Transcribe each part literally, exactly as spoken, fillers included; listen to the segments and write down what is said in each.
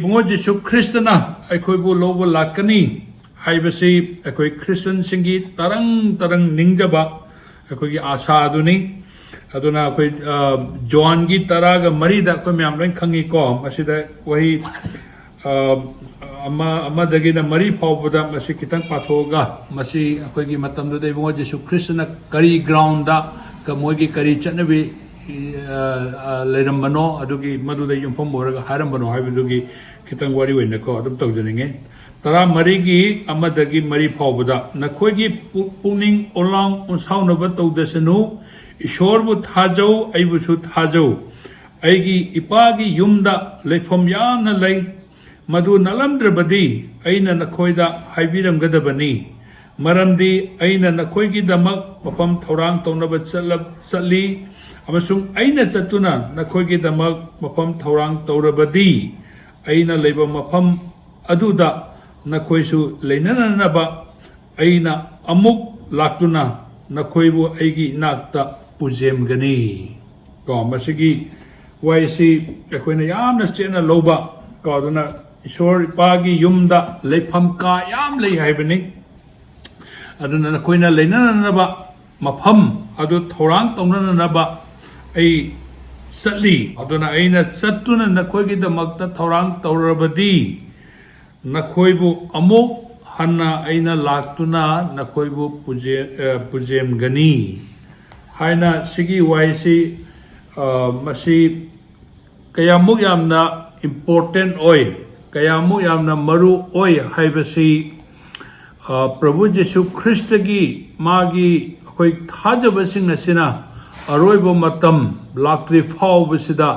ꯏꯕꯨꯡꯉꯣ ꯖꯤꯁꯨ ꯈ꯭ꯔꯤꯁꯇꯅ ꯑꯩꯈꯣꯏꯕꯨ ꯂꯧꯕ ꯂꯥꯛꯀꯅꯤ ꯍꯥꯏꯕꯁꯤ ꯑꯩꯈꯣꯏ ꯈ꯭ꯔꯤꯁꯇꯟꯁꯤꯡꯒꯤ ꯇꯔꯪ ꯇꯔꯪ ꯅꯤꯡꯖꯕ ꯑꯩꯈꯣꯏꯒꯤ ꯑꯥꯁꯥ ꯑꯗꯨꯅꯤ꯫ ꯑꯗꯨꯅ ꯑꯩꯈꯣꯏ, ꯑ, ꯖꯣꯍꯥꯟꯒꯤ ꯇꯔꯥꯒ ꯃꯔꯤꯗ ꯑꯩꯈꯣꯏ ꯃꯌꯥꯝ ꯂꯣꯏ ꯈꯪꯉꯤꯀꯣ꯫ ꯃꯁꯤꯗ ꯋꯥꯍꯩ, ꯑ, ꯑꯃ, ꯑꯃꯗꯒꯤꯅ ꯃꯔꯤ ꯐꯥꯎꯕꯗ ꯃꯁꯤ ꯈꯤꯇꯪ ꯄꯥꯊꯣꯛꯑꯒ, ꯃꯁꯤ ꯑꯩꯈꯣꯏꯒꯤ ꯃꯇꯝꯗꯨꯗ ꯏꯕꯨꯡꯉꯣ ꯖꯤꯁꯨ ꯈ꯭ꯔꯤꯁꯇꯅ ꯀꯔꯤ ꯒ꯭ꯔꯥꯎꯟꯗ ꯀ-, ꯃꯣꯏꯒꯤ ꯀꯔꯤ ꯆꯠꯅꯕꯤ, ꯑ, ꯑ, ꯂꯩꯔꯝꯕꯅꯣ, ꯑꯗꯨꯒꯤ ꯃꯗꯨꯗ ꯌꯨꯝꯐꯝ ꯑꯣꯏꯔꯒ ꯍꯥꯏꯔꯝꯕꯅꯣ ꯍꯥꯏꯕꯗꯨꯒꯤ ꯈꯤꯇꯪ ꯋꯥꯔꯤ ꯑꯣꯏꯅꯀꯣ ꯑꯗꯨꯝ ꯇꯧꯖꯅꯤꯡꯉꯤ꯫ ꯇꯔꯥꯃꯔꯤꯒꯤ ꯑꯃꯗꯒꯤ ꯃꯔꯤ ꯐꯥꯎꯕꯗ, "ꯅꯈꯣꯏꯒꯤ ꯄꯨ-, ꯄꯨꯛꯅꯤꯡ ꯑꯣꯂꯥꯡ ꯑꯣꯟꯁꯥꯎꯅꯕ ꯇꯧꯗꯁꯅꯨ, ꯏꯁꯣꯔꯕꯨ ꯊꯥꯖꯧ, ꯑꯩꯕꯨꯁꯨ ꯊꯥꯖꯧ꯫ ꯑꯩꯒꯤ ꯏꯄꯥꯒꯤ ꯌꯨꯝꯗ ꯂꯩꯐꯝ ꯌꯥꯝꯅ ꯂꯩ꯫ ꯃꯗꯨ ꯅꯠꯂꯝꯗ꯭ꯔꯕꯗꯤ ꯑꯩꯅ ꯅꯈꯣꯏꯗ ꯍꯥꯏꯕꯤꯔꯝꯒꯗꯕꯅꯤ꯫ ꯃꯔꯝꯗꯤ ꯑꯩꯅ ꯅꯈꯣꯏꯒꯤꯗꯃꯛ ꯃꯐꯝ ꯊꯧꯔꯥꯡ ꯇꯧꯅꯕ ꯆꯠꯂ-, ꯆꯠꯂꯤ, ꯑꯃꯁꯨꯡ ꯑꯩꯅ ꯆꯠꯇꯨꯅ ꯅꯈꯣꯏꯒꯤꯗꯃꯛ ꯃꯐꯝ ꯊꯧꯔꯥꯡ ꯇꯧꯔꯕꯗꯤ, ꯑꯩꯅ ꯂꯩꯕ ꯃꯐꯝ ꯑꯗꯨꯗ ꯅꯈꯣꯏꯁꯨ ꯂꯩꯅꯅꯅꯕ ꯑꯩꯅ ꯑꯃꯨꯛ ꯂꯥꯛꯇꯨꯅ ꯅꯈꯣꯏꯕꯨ ꯑꯩꯒꯤ ꯏꯅꯥꯛꯇ ꯄꯨꯖꯦꯝꯒꯅꯤ"꯫ ꯀꯣ, ꯃꯁꯤꯒꯤ ꯋꯥꯍꯩꯁꯤ ꯑꯩꯈꯣꯏꯅ ꯌꯥꯝꯅ ꯆꯦꯠꯅ ꯂꯧꯕ, ꯀꯣ, ꯑꯗꯨꯅ ꯏꯁꯣꯔ ꯏꯄꯥꯒꯤ ꯌꯨꯝꯗ ꯂꯩꯐꯝ ꯀꯥ ꯌꯥꯝ ꯂꯩ ꯍꯥꯏꯕꯅꯤ꯫ ꯑꯗꯨꯅ ꯅꯈꯣꯏꯅ ꯂꯩꯅꯅꯅꯕ ꯃꯐꯝ ꯑꯗꯨ ꯊꯧꯔꯥꯡ ꯇꯧꯅꯅꯅꯕ ꯑꯩ ꯆꯠꯂꯤ꯫ ꯑꯗꯨꯅ ꯑꯩꯅ ꯆꯠꯇꯨꯅ ꯅꯈꯣꯏꯒꯤꯗꯃꯛꯇ ꯊꯧꯔꯥꯡ ꯇꯧꯔꯕꯗꯤ, ꯅꯈꯣꯏꯕꯨ ꯑꯃꯨꯛ ꯍꯟꯅ ꯑꯩꯅ ꯂꯥꯛꯇꯨꯅ ꯅꯈꯣꯏꯕꯨ ꯄꯨꯖꯦ-, ꯑ, ꯄꯨꯖꯦꯝꯒꯅꯤ ꯍꯥꯏꯅ ꯁꯤꯒꯤ ꯋꯥꯍꯩꯁꯤ, ꯑ, ꯃꯁꯤ ꯀꯌꯥꯃꯨꯛ ꯌꯥꯝꯅ important ꯑꯣꯏ, ꯀꯌꯥꯃꯨꯛ ꯌꯥꯝꯅ ꯃꯔꯨ ꯑꯣꯏ ꯍꯥꯏꯕꯁꯤ, ꯑ, ꯄ꯭ꯔꯚꯨ ꯖꯤꯁꯨ ꯈ꯭ꯔꯤꯁꯇꯒꯤ ꯃꯥꯒꯤ ꯑꯩꯈꯣꯏ ꯊꯥꯖꯕꯁꯤꯡ ꯑꯁꯤꯅ ꯑꯔꯣꯏꯕ ꯃꯇꯝ ꯂꯥꯛꯇ꯭ꯔꯤ ꯐꯥꯎꯕꯁꯤꯗ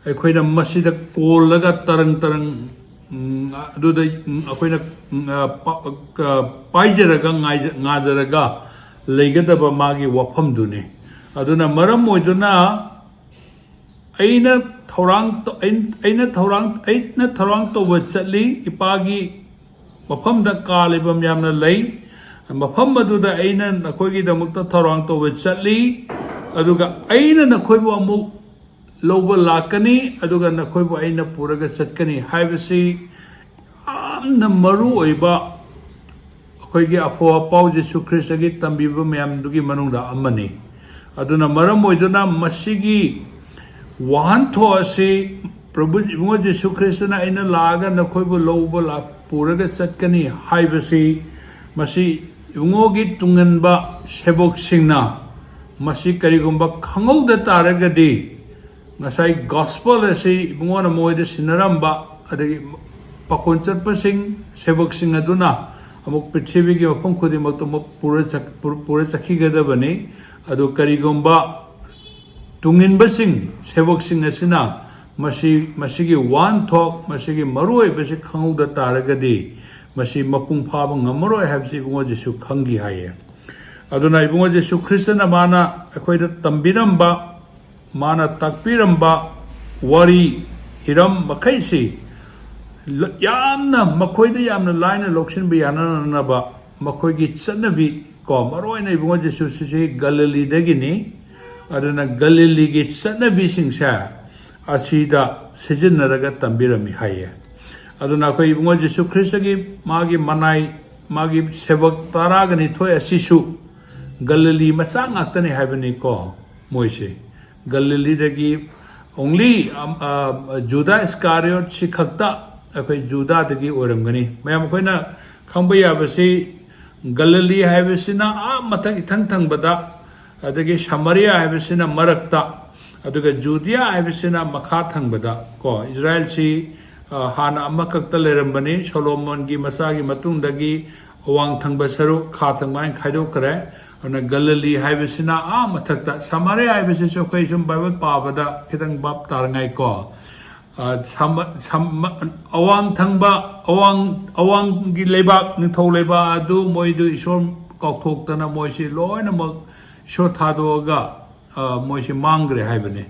ꯑꯩꯈꯣꯏꯅ ꯃꯁꯤꯗ ꯀꯣꯜꯂꯒ ꯇꯔꯪ ꯇꯔꯪ, ꯎꯝ, ꯑꯗꯨꯗ, ꯎꯝ, ꯑꯩꯈꯣꯏꯅ, ꯎꯝ, ꯑ, ꯄ-, ꯑ, ꯄꯥꯏꯖꯔꯒ ꯉꯥꯏꯖ-, ꯉꯥꯖꯔꯒ ꯂꯩꯒꯗꯕ ꯃꯥꯒꯤ ꯋꯥꯐꯝꯗꯨꯅꯤ꯫ ꯑꯗꯨꯅ ꯃꯔꯝ ꯑꯣꯏꯗꯨꯅ ꯑꯩꯅ ꯊꯧꯔꯥꯡ ꯇ-, ꯑꯩ-, ꯑꯩꯅ ꯊꯧꯔꯥꯡ, ꯑꯩꯅ ꯊꯧꯔꯥꯡ ꯇꯧꯕ ꯆꯠꯂꯤ꯫ ꯏꯄꯥꯒꯤ ꯃꯐꯝꯗ ꯀꯥ ꯂꯩꯐꯝ ꯌꯥꯝꯅ ꯂꯩ꯫ ꯃꯐꯝ ꯑꯗꯨꯗ ꯑꯩꯅ ꯅꯈꯣꯏꯒꯤꯗꯃꯛꯇ ꯊꯧꯔꯥꯡ ꯇꯧꯕ ꯆꯠꯂꯤ꯫ ꯑꯗꯨꯒ ꯑꯩꯅ ꯅꯈꯣꯏꯕꯨ ꯑꯃꯨꯛ ꯂꯧꯕ ꯂꯥꯛꯀꯅꯤ, ꯑꯗꯨꯒ ꯅꯈꯣꯏꯕꯨ ꯑꯩꯅ ꯄꯨꯔꯒ ꯆꯠꯀꯅꯤ ꯍꯥꯏꯕꯁꯤ ꯌꯥꯝꯅ ꯃꯔꯨ ꯑꯣꯏꯕ ꯑꯩꯈꯣꯏꯒꯤ ꯑꯐꯕ ꯄꯥꯎ ꯖꯤꯁꯨ ꯈ꯭ꯔꯤꯁꯇꯒꯤ ꯇꯝꯕꯤꯕ ꯃꯌꯥꯝꯗꯨꯒꯤ ꯃꯅꯨꯡꯗ ꯑꯃꯅꯤ꯫ ꯑꯗꯨꯅ ꯃꯔꯝ ꯑꯣꯏꯗꯨꯅ ꯃꯁꯤꯒꯤ ꯋꯥꯍꯟꯊꯣꯛ ꯑꯁꯤ, "ꯄ꯭ꯔꯚꯨ ꯏꯕꯨꯡꯉꯣ ꯖꯤꯁꯨ ꯈ꯭ꯔꯤꯁꯇꯅ ꯑꯩꯅ ꯂꯥꯛꯑꯒ ꯅꯈꯣꯏꯕꯨ ꯂꯧꯕ ꯂꯥꯛ-, ꯄꯨꯔꯒ ꯆꯠꯀꯅꯤ" ꯍꯥꯏꯕꯁꯤ, ꯃꯁꯤ ꯏꯕꯨꯡꯉꯣꯒꯤ ꯇꯨꯡꯒꯟꯕ ꯁꯦꯕꯣꯛꯁꯤꯡꯅ ꯃꯁꯤ ꯀꯔꯤꯒꯨꯝꯕ ꯈꯪꯍꯧꯗ ꯇꯥꯔꯒꯗꯤ, ꯉꯁꯥꯏ ꯒꯣꯁꯄꯜ ꯑꯁꯤ ꯏꯕꯨꯡꯉꯣꯅ ꯃꯣꯏꯗ ꯁꯤꯟꯅꯔꯝꯕ, ꯑꯗꯒꯤ ꯄꯥꯈꯣꯟ ꯆꯠꯄꯁꯤꯡ, ꯁꯦꯕꯣꯛꯁꯤꯡ ꯑꯗꯨꯅ ꯑꯃꯨꯛ ꯄ꯭ꯔꯤꯊꯤꯕꯤꯒꯤ ꯃꯐꯝ ꯈꯨꯗꯤꯡꯃꯛꯇ ꯑꯃꯨꯛ ꯄꯨꯔ ꯆꯠ-, ꯄꯨꯔ, ꯄꯨꯔ ꯆꯠꯈꯤꯒꯗꯕꯅꯤ꯫ ꯑꯗꯨ ꯀꯔꯤꯒꯨꯝꯕ ꯇꯨꯡꯏꯟꯕꯁꯤꯡ, ꯁꯦꯕꯣꯛꯁꯤꯡ ꯑꯁꯤꯅ ꯃꯁꯤ, ꯃꯁꯤꯒꯤ ꯋꯥꯍꯟꯊꯣꯛ, ꯃꯁꯤꯒꯤ ꯃꯔꯨꯑꯣꯏꯕꯁꯤ ꯈꯪꯍꯧꯗ ꯇꯥꯔꯒꯗꯤ, ꯃꯁꯤ ꯃꯄꯨꯡ ꯐꯥꯕ ꯉꯝꯃꯔꯣꯏ ꯍꯥꯏꯕꯁꯤ ꯏꯕꯨꯡꯉꯣ ꯖꯤꯁꯨ ꯈꯪꯈꯤ ꯍꯥꯏꯌꯦ꯫ ꯑꯗꯨꯅ ꯏꯕꯨꯡꯉꯣ ꯖꯤꯁꯨ ꯈ꯭ꯔꯤꯁꯇꯅ ꯃꯥꯅ ꯑꯩꯈꯣꯏꯗ ꯇꯝꯕꯤꯔꯝꯕ, ꯃꯥꯅ ꯇꯥꯛꯄꯤꯔꯝꯕ ꯋꯥꯔꯤ, ꯍꯤꯔꯝ ꯃꯈꯩꯁꯤ ꯂ-, ꯌꯥꯝꯅ, ꯃꯈꯣꯏꯗ ꯌꯥꯝꯅ ꯂꯥꯏꯅ ꯂꯧꯁꯤꯟꯕ ꯌꯥꯅꯅꯕ ꯃꯈꯣꯏꯒꯤ ꯆꯠꯅꯕꯤ, ꯀꯣ, ꯃꯔꯨ ꯑꯣꯏꯅ ꯏꯕꯨꯡꯉꯣ ꯖꯤꯁꯨ ꯁꯤꯁꯤ ꯒꯂꯤꯂꯤꯗꯒꯤꯅꯤ꯫ ꯑꯗꯨꯅ ꯒꯂꯤꯂꯤꯒꯤ ꯆꯠꯅꯕꯤꯁꯤꯡꯁꯦ ꯑꯁꯤꯗ ꯁꯤꯖꯤꯟꯅꯔꯒ ꯇꯝꯕꯤꯔꯝꯃꯤ ꯍꯥꯏꯌꯦ꯫ ꯑꯗꯨꯅ ꯑꯩꯈꯣꯏ ꯏꯕꯨꯡꯉꯣ ꯖꯤꯁꯨ ꯈ꯭ꯔꯤꯁꯇꯒꯤ ꯃꯥꯒꯤ ꯃꯅꯥꯏ, ꯃꯥꯒꯤ ꯁꯦꯕꯛ ꯇꯔꯥꯒ ꯅꯤꯊꯣꯏ ꯑꯁꯤꯁꯨ ꯒꯂꯤꯂꯤ ꯃꯆꯥ ꯉꯥꯛꯇꯅꯤ ꯍꯥꯏꯕꯅꯤꯀꯣ꯫ ꯃꯣꯏꯁꯦ ꯒꯂꯤꯂꯤꯗꯒꯤ only, ꯑꯝ, ꯑ, ꯖꯨꯗꯥ ꯏꯁꯀꯥꯔꯤꯌꯣꯠꯁꯤ ꯈꯛꯇ ꯑꯩꯈꯣꯏ ꯖꯨꯗꯥꯗꯒꯤ ꯑꯣꯏꯔꯝꯒꯅꯤ꯫ ꯃꯌꯥꯝ ꯑꯩꯈꯣꯏꯅ ꯈꯪꯕ ꯌꯥꯕꯁꯤ, ꯒꯂꯤꯂꯤ ꯍꯥꯏꯕꯁꯤꯅ ꯑꯥ ꯃꯊꯛ ꯏꯊꯪ ꯊꯪꯕꯗ, ꯑꯗꯒꯤ ꯁꯃꯥꯔꯤꯌꯥ ꯍꯥꯏꯕꯁꯤꯅ ꯃꯔꯛꯇ, ꯑꯗꯨꯒ ꯖꯨꯗꯤꯌꯥ ꯍꯥꯏꯕꯁꯤꯅ ꯃꯈꯥ ꯊꯪꯕꯗ ꯀꯣ꯫ ꯏꯁꯔꯥꯌꯦꯜꯁꯤ, ꯑ, ꯍꯥꯟꯅ ꯑꯃꯈꯛꯇ ꯂꯩꯔꯝꯕꯅꯤ, ꯁꯣꯂꯣꯃꯣꯟꯒꯤ ꯃꯆꯥꯒꯤ ꯃꯇꯨꯡꯗꯒꯤ ꯑꯋꯥꯡ ꯊꯪꯕ ꯁꯔꯨꯛ, ꯈꯥ ꯊꯪꯕ ꯍꯥꯏꯅ ꯈꯥꯏꯗꯣꯛꯈ꯭ꯔꯦ꯫ ꯑꯗꯨꯅ ꯒꯂꯤꯂꯤ ꯍꯥꯏꯕꯁꯤꯅ ꯑꯥ ꯃꯊꯛꯇ, ꯁꯃꯥꯔꯤꯌꯥ ꯍꯥꯏꯕꯁꯤꯁꯨ ꯑꯩꯈꯣꯏ ꯁꯨꯝ ꯕꯥꯏꯕꯜ ꯄꯥꯕꯗ ꯈꯤꯇꯪ ꯚꯥꯞ ꯇꯥꯔꯉꯥꯏꯀꯣ꯫ ꯑ, ꯁꯃ-, ꯁꯃ-, ꯑꯋꯥꯡ ꯊꯪꯕ, ꯑꯋꯥꯡ, ꯑꯋꯥꯡꯒꯤ ꯂꯩꯕꯥꯛ, ꯅꯤꯡꯊꯧ ꯂꯩꯕꯥꯛ ꯑꯗꯨ ꯃꯣꯏꯗꯨ ꯏꯁꯣꯔ ꯀꯥꯎꯊꯣꯛꯇꯅ ꯃꯣꯏꯁꯤ ꯂꯣꯏꯅꯃꯛ ꯏꯁꯣꯔ ꯊꯥꯗꯣꯛꯑꯒ, ꯑ, ꯃꯣꯏꯁꯤ ꯃꯥꯡꯈ꯭ꯔꯦ ꯍꯥꯏꯕꯅꯤ꯫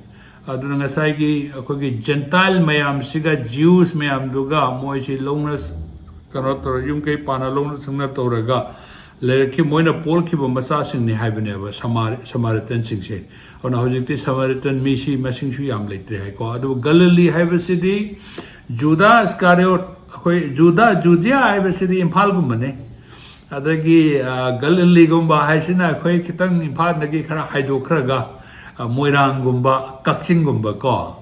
ꯑꯗꯨꯅ ꯉꯁꯥꯏꯒꯤ ꯑꯩꯈꯣꯏꯒꯤ ꯖꯦꯟꯇꯥꯏꯜ ꯃꯌꯥꯝꯁꯤꯒ ꯖ꯭ꯌꯨꯁ ꯃꯌꯥꯝꯗꯨꯒ ꯃꯣꯏꯁꯤ ꯂꯧꯅ, ꯀꯩꯅꯣ ꯇꯧꯔ, ꯌꯨꯝ ꯀꯩ ꯄꯥꯟꯅ ꯂꯧꯅ ꯁꯪꯅ ꯇꯧꯔꯒ ꯂꯩꯔꯛꯈꯤ, ꯃꯣꯏꯅ ꯄꯣꯛꯈꯤꯕ ꯃꯆꯥꯁꯤꯡꯅꯤ ꯍꯥꯏꯕꯅꯦꯕ ꯁꯃꯥꯔꯤꯇꯟꯁꯤꯡꯁꯦ꯫ ꯑꯗꯨꯅ ꯍꯧꯖꯤꯛꯇꯤ ꯁꯃꯥꯔꯤꯇꯟ ꯃꯤꯁꯤ ꯃꯁꯤꯡꯁꯨ ꯌꯥꯝ ꯂꯩꯇ꯭ꯔꯦ ꯍꯥꯏꯀꯣ꯫ ꯑꯗꯨꯕꯨ ꯒꯂꯤꯂꯤ ꯍꯥꯏꯕꯁꯤꯗꯤ ꯖꯨꯗꯥ ꯏꯁꯀꯥꯔꯤꯌꯣꯠ, ꯑꯩꯈꯣꯏ ꯖꯨꯗꯥ, ꯖꯨꯗꯤꯌꯥ ꯍꯥꯏꯕꯁꯤꯗꯤ ꯏꯝꯐꯥꯜꯒꯨꯝꯕꯅꯤ꯫ ꯑꯗꯒꯤ ꯒꯂꯤꯂꯤꯒꯨꯝꯕ ꯍꯥꯏꯁꯤꯅ ꯑꯩꯈꯣꯏ ꯈꯤꯇꯪ ꯏꯝꯐꯥꯜꯗꯒꯤ ꯈꯔ ꯍꯥꯏꯗꯣꯛꯈ꯭ꯔꯒ ꯃꯣꯏꯔꯥꯡꯒꯨꯝꯕ, ꯀꯛꯆꯤꯡꯒꯨꯝꯕ ꯀꯣ꯫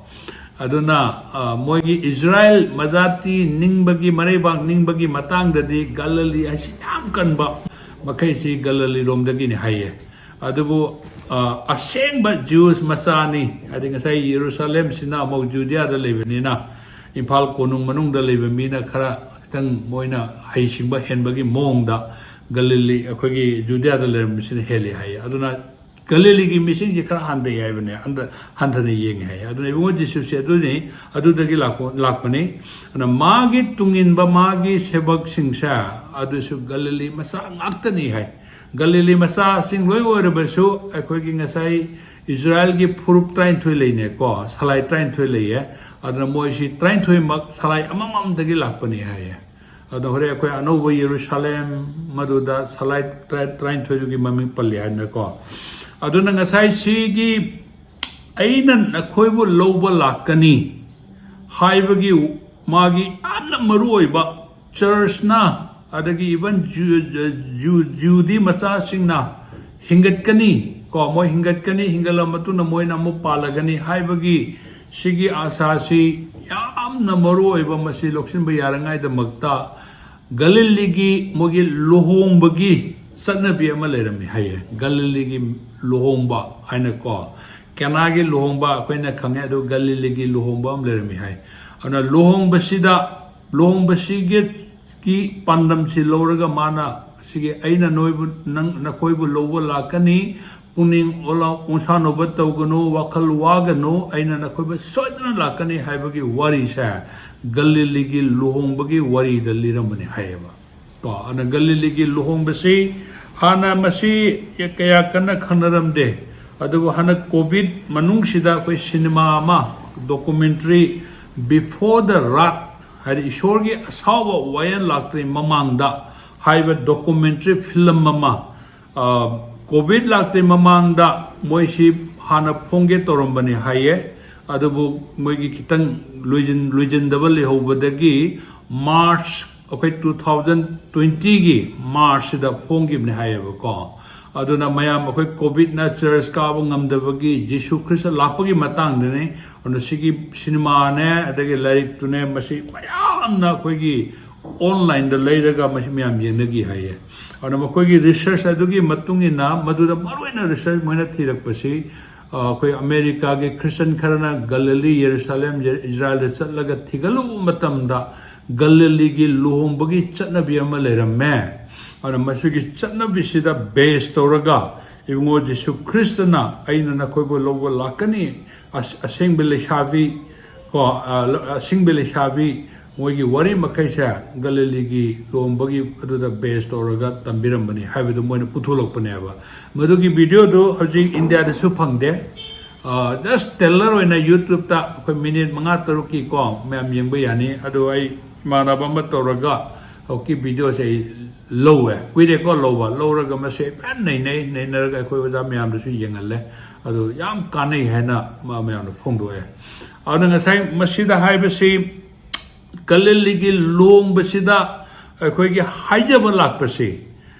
ꯑꯗꯨꯅ ꯃꯣꯏꯒꯤ ꯏꯖꯔꯥꯏꯜ ꯃꯖꯥꯇꯤ ꯅꯤꯡꯕꯒꯤ, ꯃꯔꯩꯕꯥꯛ ꯅꯤꯡꯕꯒꯤ ꯃꯇꯥꯡꯗꯗꯤ ꯒꯂꯤꯂꯤ ꯍꯥꯏꯁꯤ ꯌꯥꯝ ꯀꯟꯕ ꯃꯈꯩꯁꯤ ꯒꯂꯤꯂꯤꯔꯣꯝꯗꯒꯤꯅꯤ ꯍꯥꯏꯌꯦ꯫ ꯑꯗꯨꯕꯨ ꯑꯁꯦꯡꯕ ꯖ꯭ꯌꯨꯁ ꯃꯆꯥꯅꯤ, ꯍꯥꯏꯗꯤ ꯉꯁꯥꯏ ꯌꯦꯔꯨꯁꯥꯂꯦꯝꯁꯤꯅ ꯑꯃꯨꯛ ꯖꯨꯗꯤꯌꯥꯗ ꯂꯩꯕꯅꯤꯅ, ꯏꯝꯐꯥꯜ ꯀꯣꯅꯨꯡ ꯃꯅꯨꯡꯗ ꯂꯩꯕ ꯃꯤꯅ ꯈꯔ ꯈꯤꯇꯪ ꯃꯣꯏꯅ ꯍꯩꯁꯤꯡꯕ ꯍꯦꯟꯕꯒꯤ ꯃꯑꯣꯡꯗ ꯒꯂꯤꯂꯤ, ꯑꯩꯈꯣꯏꯒꯤ ꯖꯨꯗꯤꯌꯥꯗ ꯂꯩꯔꯝꯕꯁꯤꯅ ꯍꯦꯜꯂꯤ ꯍꯥꯏꯌꯦ꯫ ꯑꯗꯨꯅ ꯒꯂꯤꯂꯤꯒꯤ ꯃꯤꯁꯤꯡꯁꯤ ꯈꯔ ꯍꯟꯊꯩ ꯍꯥꯏꯕꯅꯦ, ꯍꯟꯊ-, ꯍꯟꯊꯅ ꯌꯦꯡꯉꯤ ꯍꯥꯏꯌꯦ꯫ ꯑꯗꯨꯅ ꯏꯕꯨꯡꯉꯣ ꯖꯤꯁꯨꯁꯦ ꯑꯗꯨꯅꯤ, ꯑꯗꯨꯗꯒꯤ ꯂꯥꯛꯄ, ꯂꯥꯛꯄꯅꯤ꯫ ꯑꯗꯨꯅ ꯃꯥꯒꯤ ꯇꯨꯡꯏꯟꯕ, ꯃꯥꯒꯤ ꯁꯦꯕꯛꯁꯤꯡꯁꯦ ꯑꯗꯨꯁꯨ ꯒꯂꯤꯂꯤ ꯃꯆꯥ ꯉꯥꯛꯇꯅꯤ ꯍꯥꯏ꯫ ꯒꯂꯤꯂꯤ ꯃꯆꯥꯁꯤꯡ ꯂꯣꯏ ꯑꯣꯏꯔꯕꯁꯨ ꯑꯩꯈꯣꯏꯒꯤ ꯉꯁꯥꯏ ꯏꯖꯔꯥꯏꯜꯒꯤ ꯐꯨꯔꯨꯞ ꯇꯔꯥꯅꯤꯊꯣꯏ ꯂꯩꯅꯦꯀꯣ, ꯁꯂꯥꯏ ꯇꯔꯥꯅꯤꯊꯣꯏ ꯂꯩꯌꯦ꯫ ꯑꯗꯨꯅ ꯃꯣꯏꯁꯤ ꯇꯔꯥꯅꯤꯊꯣꯏꯃꯛ ꯁꯂꯥꯏ ꯑꯃꯃꯝꯗꯒꯤ ꯂꯥꯛꯄꯅꯤ ꯍꯥꯏꯌꯦ꯫ ꯑꯗꯣ ꯍꯣꯔꯦꯟ ꯑꯩꯈꯣꯏ ꯑꯅꯧꯕ ꯌꯦꯔꯨꯁꯥꯂꯦꯝ ꯃꯗꯨꯗ ꯁꯂꯥꯏ ꯇꯔꯥ-, ꯇꯔꯥꯅꯤꯊꯣꯏꯗꯨꯒꯤ ꯃꯃꯤꯡ ꯄꯜꯂꯤ ꯍꯥꯏꯅꯀꯣ꯫ ꯑꯗꯨꯅ ꯉꯁꯥꯏ ꯁꯤꯒꯤ "ꯑꯩꯅ ꯅꯈꯣꯏꯕꯨ ꯂꯧꯕ ꯂꯥꯛꯀꯅꯤ" ꯍꯥꯏꯕꯒꯤ ꯃꯥꯒꯤ ꯌꯥꯝꯅ ꯃꯔꯨ ꯑꯣꯏꯕ, ꯆꯔꯆꯅ, ꯑꯗꯒꯤ even ꯖꯨ-, ꯖꯨ-, ꯖꯨ-, ꯖꯨꯗꯤ ꯃꯆꯥꯁꯤꯡꯅ ꯍꯤꯡꯒꯠꯀꯅꯤ ꯀꯣ, ꯃꯣꯏ ꯍꯤꯡꯒꯠꯀꯅꯤ, ꯍꯤꯡꯒꯠꯂ ꯃꯇꯨꯡꯗ ꯃꯣꯏꯅ ꯑꯃꯨꯛ ꯄꯥꯜꯂꯒꯅꯤ ꯍꯥꯏꯕꯒꯤ ꯁꯤꯒꯤ ꯑꯥꯁꯥꯁꯤ ꯌꯥꯝꯅ ꯃꯔꯨ ꯑꯣꯏꯕ, ꯃꯁꯤ ꯂꯧꯁꯤꯟꯕ ꯌꯥꯔꯉꯥꯏꯗꯃꯛꯇ ꯒꯂꯤꯂꯤꯒꯤ ꯃꯣꯏꯒꯤ ꯂꯨꯍꯣꯡꯕꯒꯤ ꯆꯠꯅꯕꯤ ꯑꯃ ꯂꯩꯔꯝꯃꯤ ꯍꯥꯏꯌꯦ꯫ ꯒꯂꯤꯂꯤꯒꯤ ꯂꯨꯍꯣꯡꯕ ꯍꯥꯏꯅꯀꯣ, ꯀꯦꯅꯥꯒꯤ ꯂꯨꯍꯣꯡꯕ ꯑꯩꯈꯣꯏꯅ ꯈꯪꯉꯦ, ꯑꯗꯨ ꯒꯂꯤꯂꯤꯒꯤ ꯂꯨꯍꯣꯡꯕ ꯑꯃ ꯂꯩꯔꯝꯃꯤ ꯍꯥꯏ꯫ ꯑꯗꯨꯅ ꯂꯨꯍꯣꯡꯕꯁꯤꯗ, ꯂꯨꯍꯣꯡꯕꯁꯤꯒꯤ ꯒꯤ ꯄꯥꯟꯗꯝꯁꯤ ꯂꯧꯔꯒ ꯃꯥꯅ ꯁꯤꯒꯤ "ꯑꯩꯅ ꯅꯣꯏꯕꯨ, ꯅꯪ, ꯅꯈꯣꯏꯕꯨ ꯂꯧꯕ ꯂꯥꯛꯀꯅꯤ, ꯄꯨꯛꯅꯤꯡ ꯑꯣꯂꯥ-, ꯑꯣꯟꯁꯥꯟꯅꯕ ꯇꯧꯒꯅꯨ, ꯋꯥꯈꯜ ꯋꯥꯒꯅꯨ, ꯑꯩꯅ ꯅꯈꯣꯏꯕꯨ ꯁꯣꯏꯗꯅ ꯂꯥꯛꯀꯅꯤ" ꯍꯥꯏꯕꯒꯤ ꯋꯥꯔꯤꯁꯦ ꯒꯂꯤꯂꯤꯒꯤ ꯂꯨꯍꯣꯡꯕꯒꯤ ꯋꯥꯔꯤꯗ ꯂꯤꯔꯝꯕꯅꯤ ꯍꯥꯏꯌꯦꯕ꯫ ꯀꯣ, ꯑꯗꯨꯅ ꯒꯂꯤꯂꯤꯒꯤ ꯂꯨꯍꯣꯡꯕꯁꯤ ꯍꯥꯟꯅ ꯃꯁꯤ ꯀꯌꯥ ꯀꯟꯅ ꯈꯪꯅꯔꯝꯗꯦ, ꯑꯗꯨꯕꯨ ꯍꯟꯗꯛ ꯀꯣꯚꯤꯗ ꯃꯅꯨꯡꯁꯤꯗ ꯑꯩꯈꯣꯏ ꯁꯤꯅꯦꯃꯥ ꯑꯃ, ꯗꯣꯀꯨꯃꯦꯟꯇꯔꯤ, "Before the Wrath" ꯍꯥꯏꯗꯤ ꯏꯁꯣꯔꯒꯤ ꯑꯁꯥꯎꯕ ꯋꯥꯌꯦꯜ ꯂꯥꯛꯇ꯭ꯔꯤ ꯃꯃꯥꯡꯗ ꯍꯥꯏꯕ documentary film ꯑꯃ, ꯀꯣꯚꯤꯗ ꯂꯥꯛꯇ꯭ꯔꯤ ꯃꯃꯥꯡꯗ ꯃꯣꯏꯁꯤ ꯍꯥꯟꯅ ꯐꯣꯡꯒꯦ ꯇꯧꯔꯝꯕꯅꯤ ꯍꯥꯏꯌꯦ꯫ ꯑꯗꯨꯕꯨ ꯃꯣꯏꯒꯤ ꯈꯤꯇꯪ ꯂꯣꯏꯁꯤꯟ ꯂꯣꯏꯁꯤꯟꯗꯕ ꯂꯩꯍꯧꯕꯗꯒꯤ ꯃꯥꯔꯆ, ꯑꯩꯈꯣꯏ ꯇꯨ ꯊꯥꯎꯖꯟ ꯇ꯭ꯋꯦꯟꯇꯤꯒꯤ ꯃꯥꯔꯆꯁꯤꯗ ꯐꯣꯡꯈꯤꯕꯅꯤ ꯍꯥꯏꯌꯦꯕꯀꯣ꯫ ꯑꯗꯨꯅ ꯃꯌꯥꯝ ꯑꯩꯈꯣꯏ ꯀꯣꯚꯤꯗꯅ ꯆꯔꯆ ꯀꯥꯕ ꯉꯝꯗꯕꯒꯤ ꯖꯤꯁꯨ ꯈ꯭ꯔꯤꯁꯇ ꯂꯥꯛꯄꯒꯤ ꯃꯇꯥꯡꯗꯅꯤ꯫ ꯑꯗꯨꯅ ꯁꯤꯒꯤ ꯁꯤꯅꯦꯃꯥꯅꯦ, ꯑꯗꯒꯤ ꯂꯥꯏꯔꯤꯛꯇꯨꯅꯦ, ꯃꯁꯤ ꯃꯌꯥꯝꯅ ꯑꯩꯈꯣꯏꯒꯤ ꯑꯣꯟꯂꯥꯏꯟꯗ ꯂꯩꯔꯒ ꯃꯁꯤ ꯃꯌꯥꯝ ꯌꯦꯡꯅꯈꯤ ꯍꯥꯏꯌꯦ꯫ ꯑꯗꯨꯅ ꯃꯈꯣꯏꯒꯤ ꯔꯤꯁꯔꯁ ꯑꯗꯨꯒꯤ ꯃꯇꯨꯡ ꯏꯟꯅ, ꯃꯗꯨꯗ ꯃꯔꯨꯑꯣꯏꯅ ꯔꯤꯁꯔꯁ ꯃꯣꯏꯅ ꯊꯤꯔꯛꯄꯁꯤ, ꯑ, ꯑꯩꯈꯣꯏ ꯑꯃꯦꯔꯤꯀꯥꯒꯤ ꯈ꯭ꯔꯤꯁꯇꯟ ꯈꯔꯅ ꯒꯂꯤꯂꯤ, ꯌꯦꯔꯨꯁꯥꯂꯦꯝ, ꯌꯦ-, ꯏꯖꯔꯥꯏꯜꯗ ꯆꯠꯂꯒ ꯊꯤꯒꯠꯂꯨꯕ ꯃꯇꯝꯗ, ꯒꯂꯤꯂꯤꯒꯤ ꯂꯨꯍꯣꯡꯕꯒꯤ ꯆꯠꯅꯕꯤ ꯑꯃ ꯂꯩꯔꯝꯃꯦ꯫ ꯑꯗꯨꯅ ꯃꯁꯤꯒꯤ ꯆꯠꯅꯕꯤꯁꯤꯗ ꯕꯦꯁ ꯇꯧꯔꯒ, ꯏꯕꯨꯡꯉꯣ ꯖꯤꯁꯨ ꯈ꯭ꯔꯤꯁꯇꯅ, "ꯑꯩꯅ ꯅꯈꯣꯏꯕꯨ ꯂꯧꯕ ꯂꯥꯛꯀꯅꯤ, ꯑꯁ-, ꯑꯁꯦꯡꯕ ꯂꯩꯁꯥꯕꯤ", ꯀꯣ, ꯑ, ꯂ-, ꯑꯁꯦꯡꯕ ꯂꯩꯁꯥꯕꯤ, ꯃꯣꯏꯒꯤ ꯋꯥꯔꯤ ꯃꯈꯩꯁꯦ ꯒꯂꯤꯂꯤꯒꯤ ꯂꯨꯍꯣꯡꯕꯒꯤ ꯑꯗꯨꯗ ꯕꯦꯁ ꯇꯧꯔꯒ ꯇꯝꯕꯤꯔꯝꯕꯅꯤ ꯍꯥꯏꯕꯗꯨ ꯃꯣꯏꯅ ꯄꯨꯊꯣꯛꯂꯛꯄꯅꯦꯕ꯫ ꯃꯗꯨꯒꯤ ꯚꯤꯗꯤꯑꯣꯗꯨ ꯍꯧꯖꯤꯛ ꯏꯟꯗꯤꯌꯥꯗꯁꯨ ꯐꯪꯗꯦ꯫ ꯑ, ꯖꯁ ꯇ꯭ꯔꯦꯂꯔ ꯑꯣꯏꯅ YouTubeꯇ ꯑꯩꯈꯣꯏ ꯃꯤꯅꯤꯠ ꯃꯉꯥ ꯇꯔꯨꯛꯀꯤ ꯀꯣ ꯃꯌꯥꯝ ꯌꯦꯡꯕ ꯌꯥꯅꯤ꯫ ꯑꯗꯨ ꯑꯩ ꯏꯃꯥꯟꯅꯕ ꯑꯃ ꯇꯧꯔꯒ ꯍꯧꯖꯤꯛꯀꯤ ꯚꯤꯗꯤꯑꯣꯁꯦ ꯑꯩ ꯂꯧꯋꯦ, ꯀꯨꯏꯔꯦꯀꯣ ꯂꯧꯕ꯫ ꯂꯧꯔꯒ ꯃꯁꯦ ꯐꯖꯅ ꯅꯩꯅꯩ, ꯅꯩꯅꯔꯒ ꯑꯩꯈꯣꯏ ꯑꯣꯖꯥ ꯃꯌꯥꯝꯗꯁꯨ ꯌꯦꯡꯍꯜꯂꯦ꯫ ꯑꯗꯨ ꯌꯥꯝ ꯀꯥꯟꯅꯩ ꯍꯥꯏꯅ ꯃꯥ ꯃꯌꯥꯝꯗ ꯐꯣꯡꯗꯣꯛꯑꯦ꯫ ꯑꯗꯨꯅ ꯉꯁꯥꯏ ꯃꯁꯤꯗ ꯍꯥꯏꯕꯁꯤ, ꯒꯂꯤꯂꯤꯒꯤ ꯂꯨꯍꯣꯡꯕꯁꯤꯗ ꯑꯩꯈꯣꯏꯒꯤ ꯍꯥꯏꯖꯕ ꯂꯥꯛꯄꯁꯤ,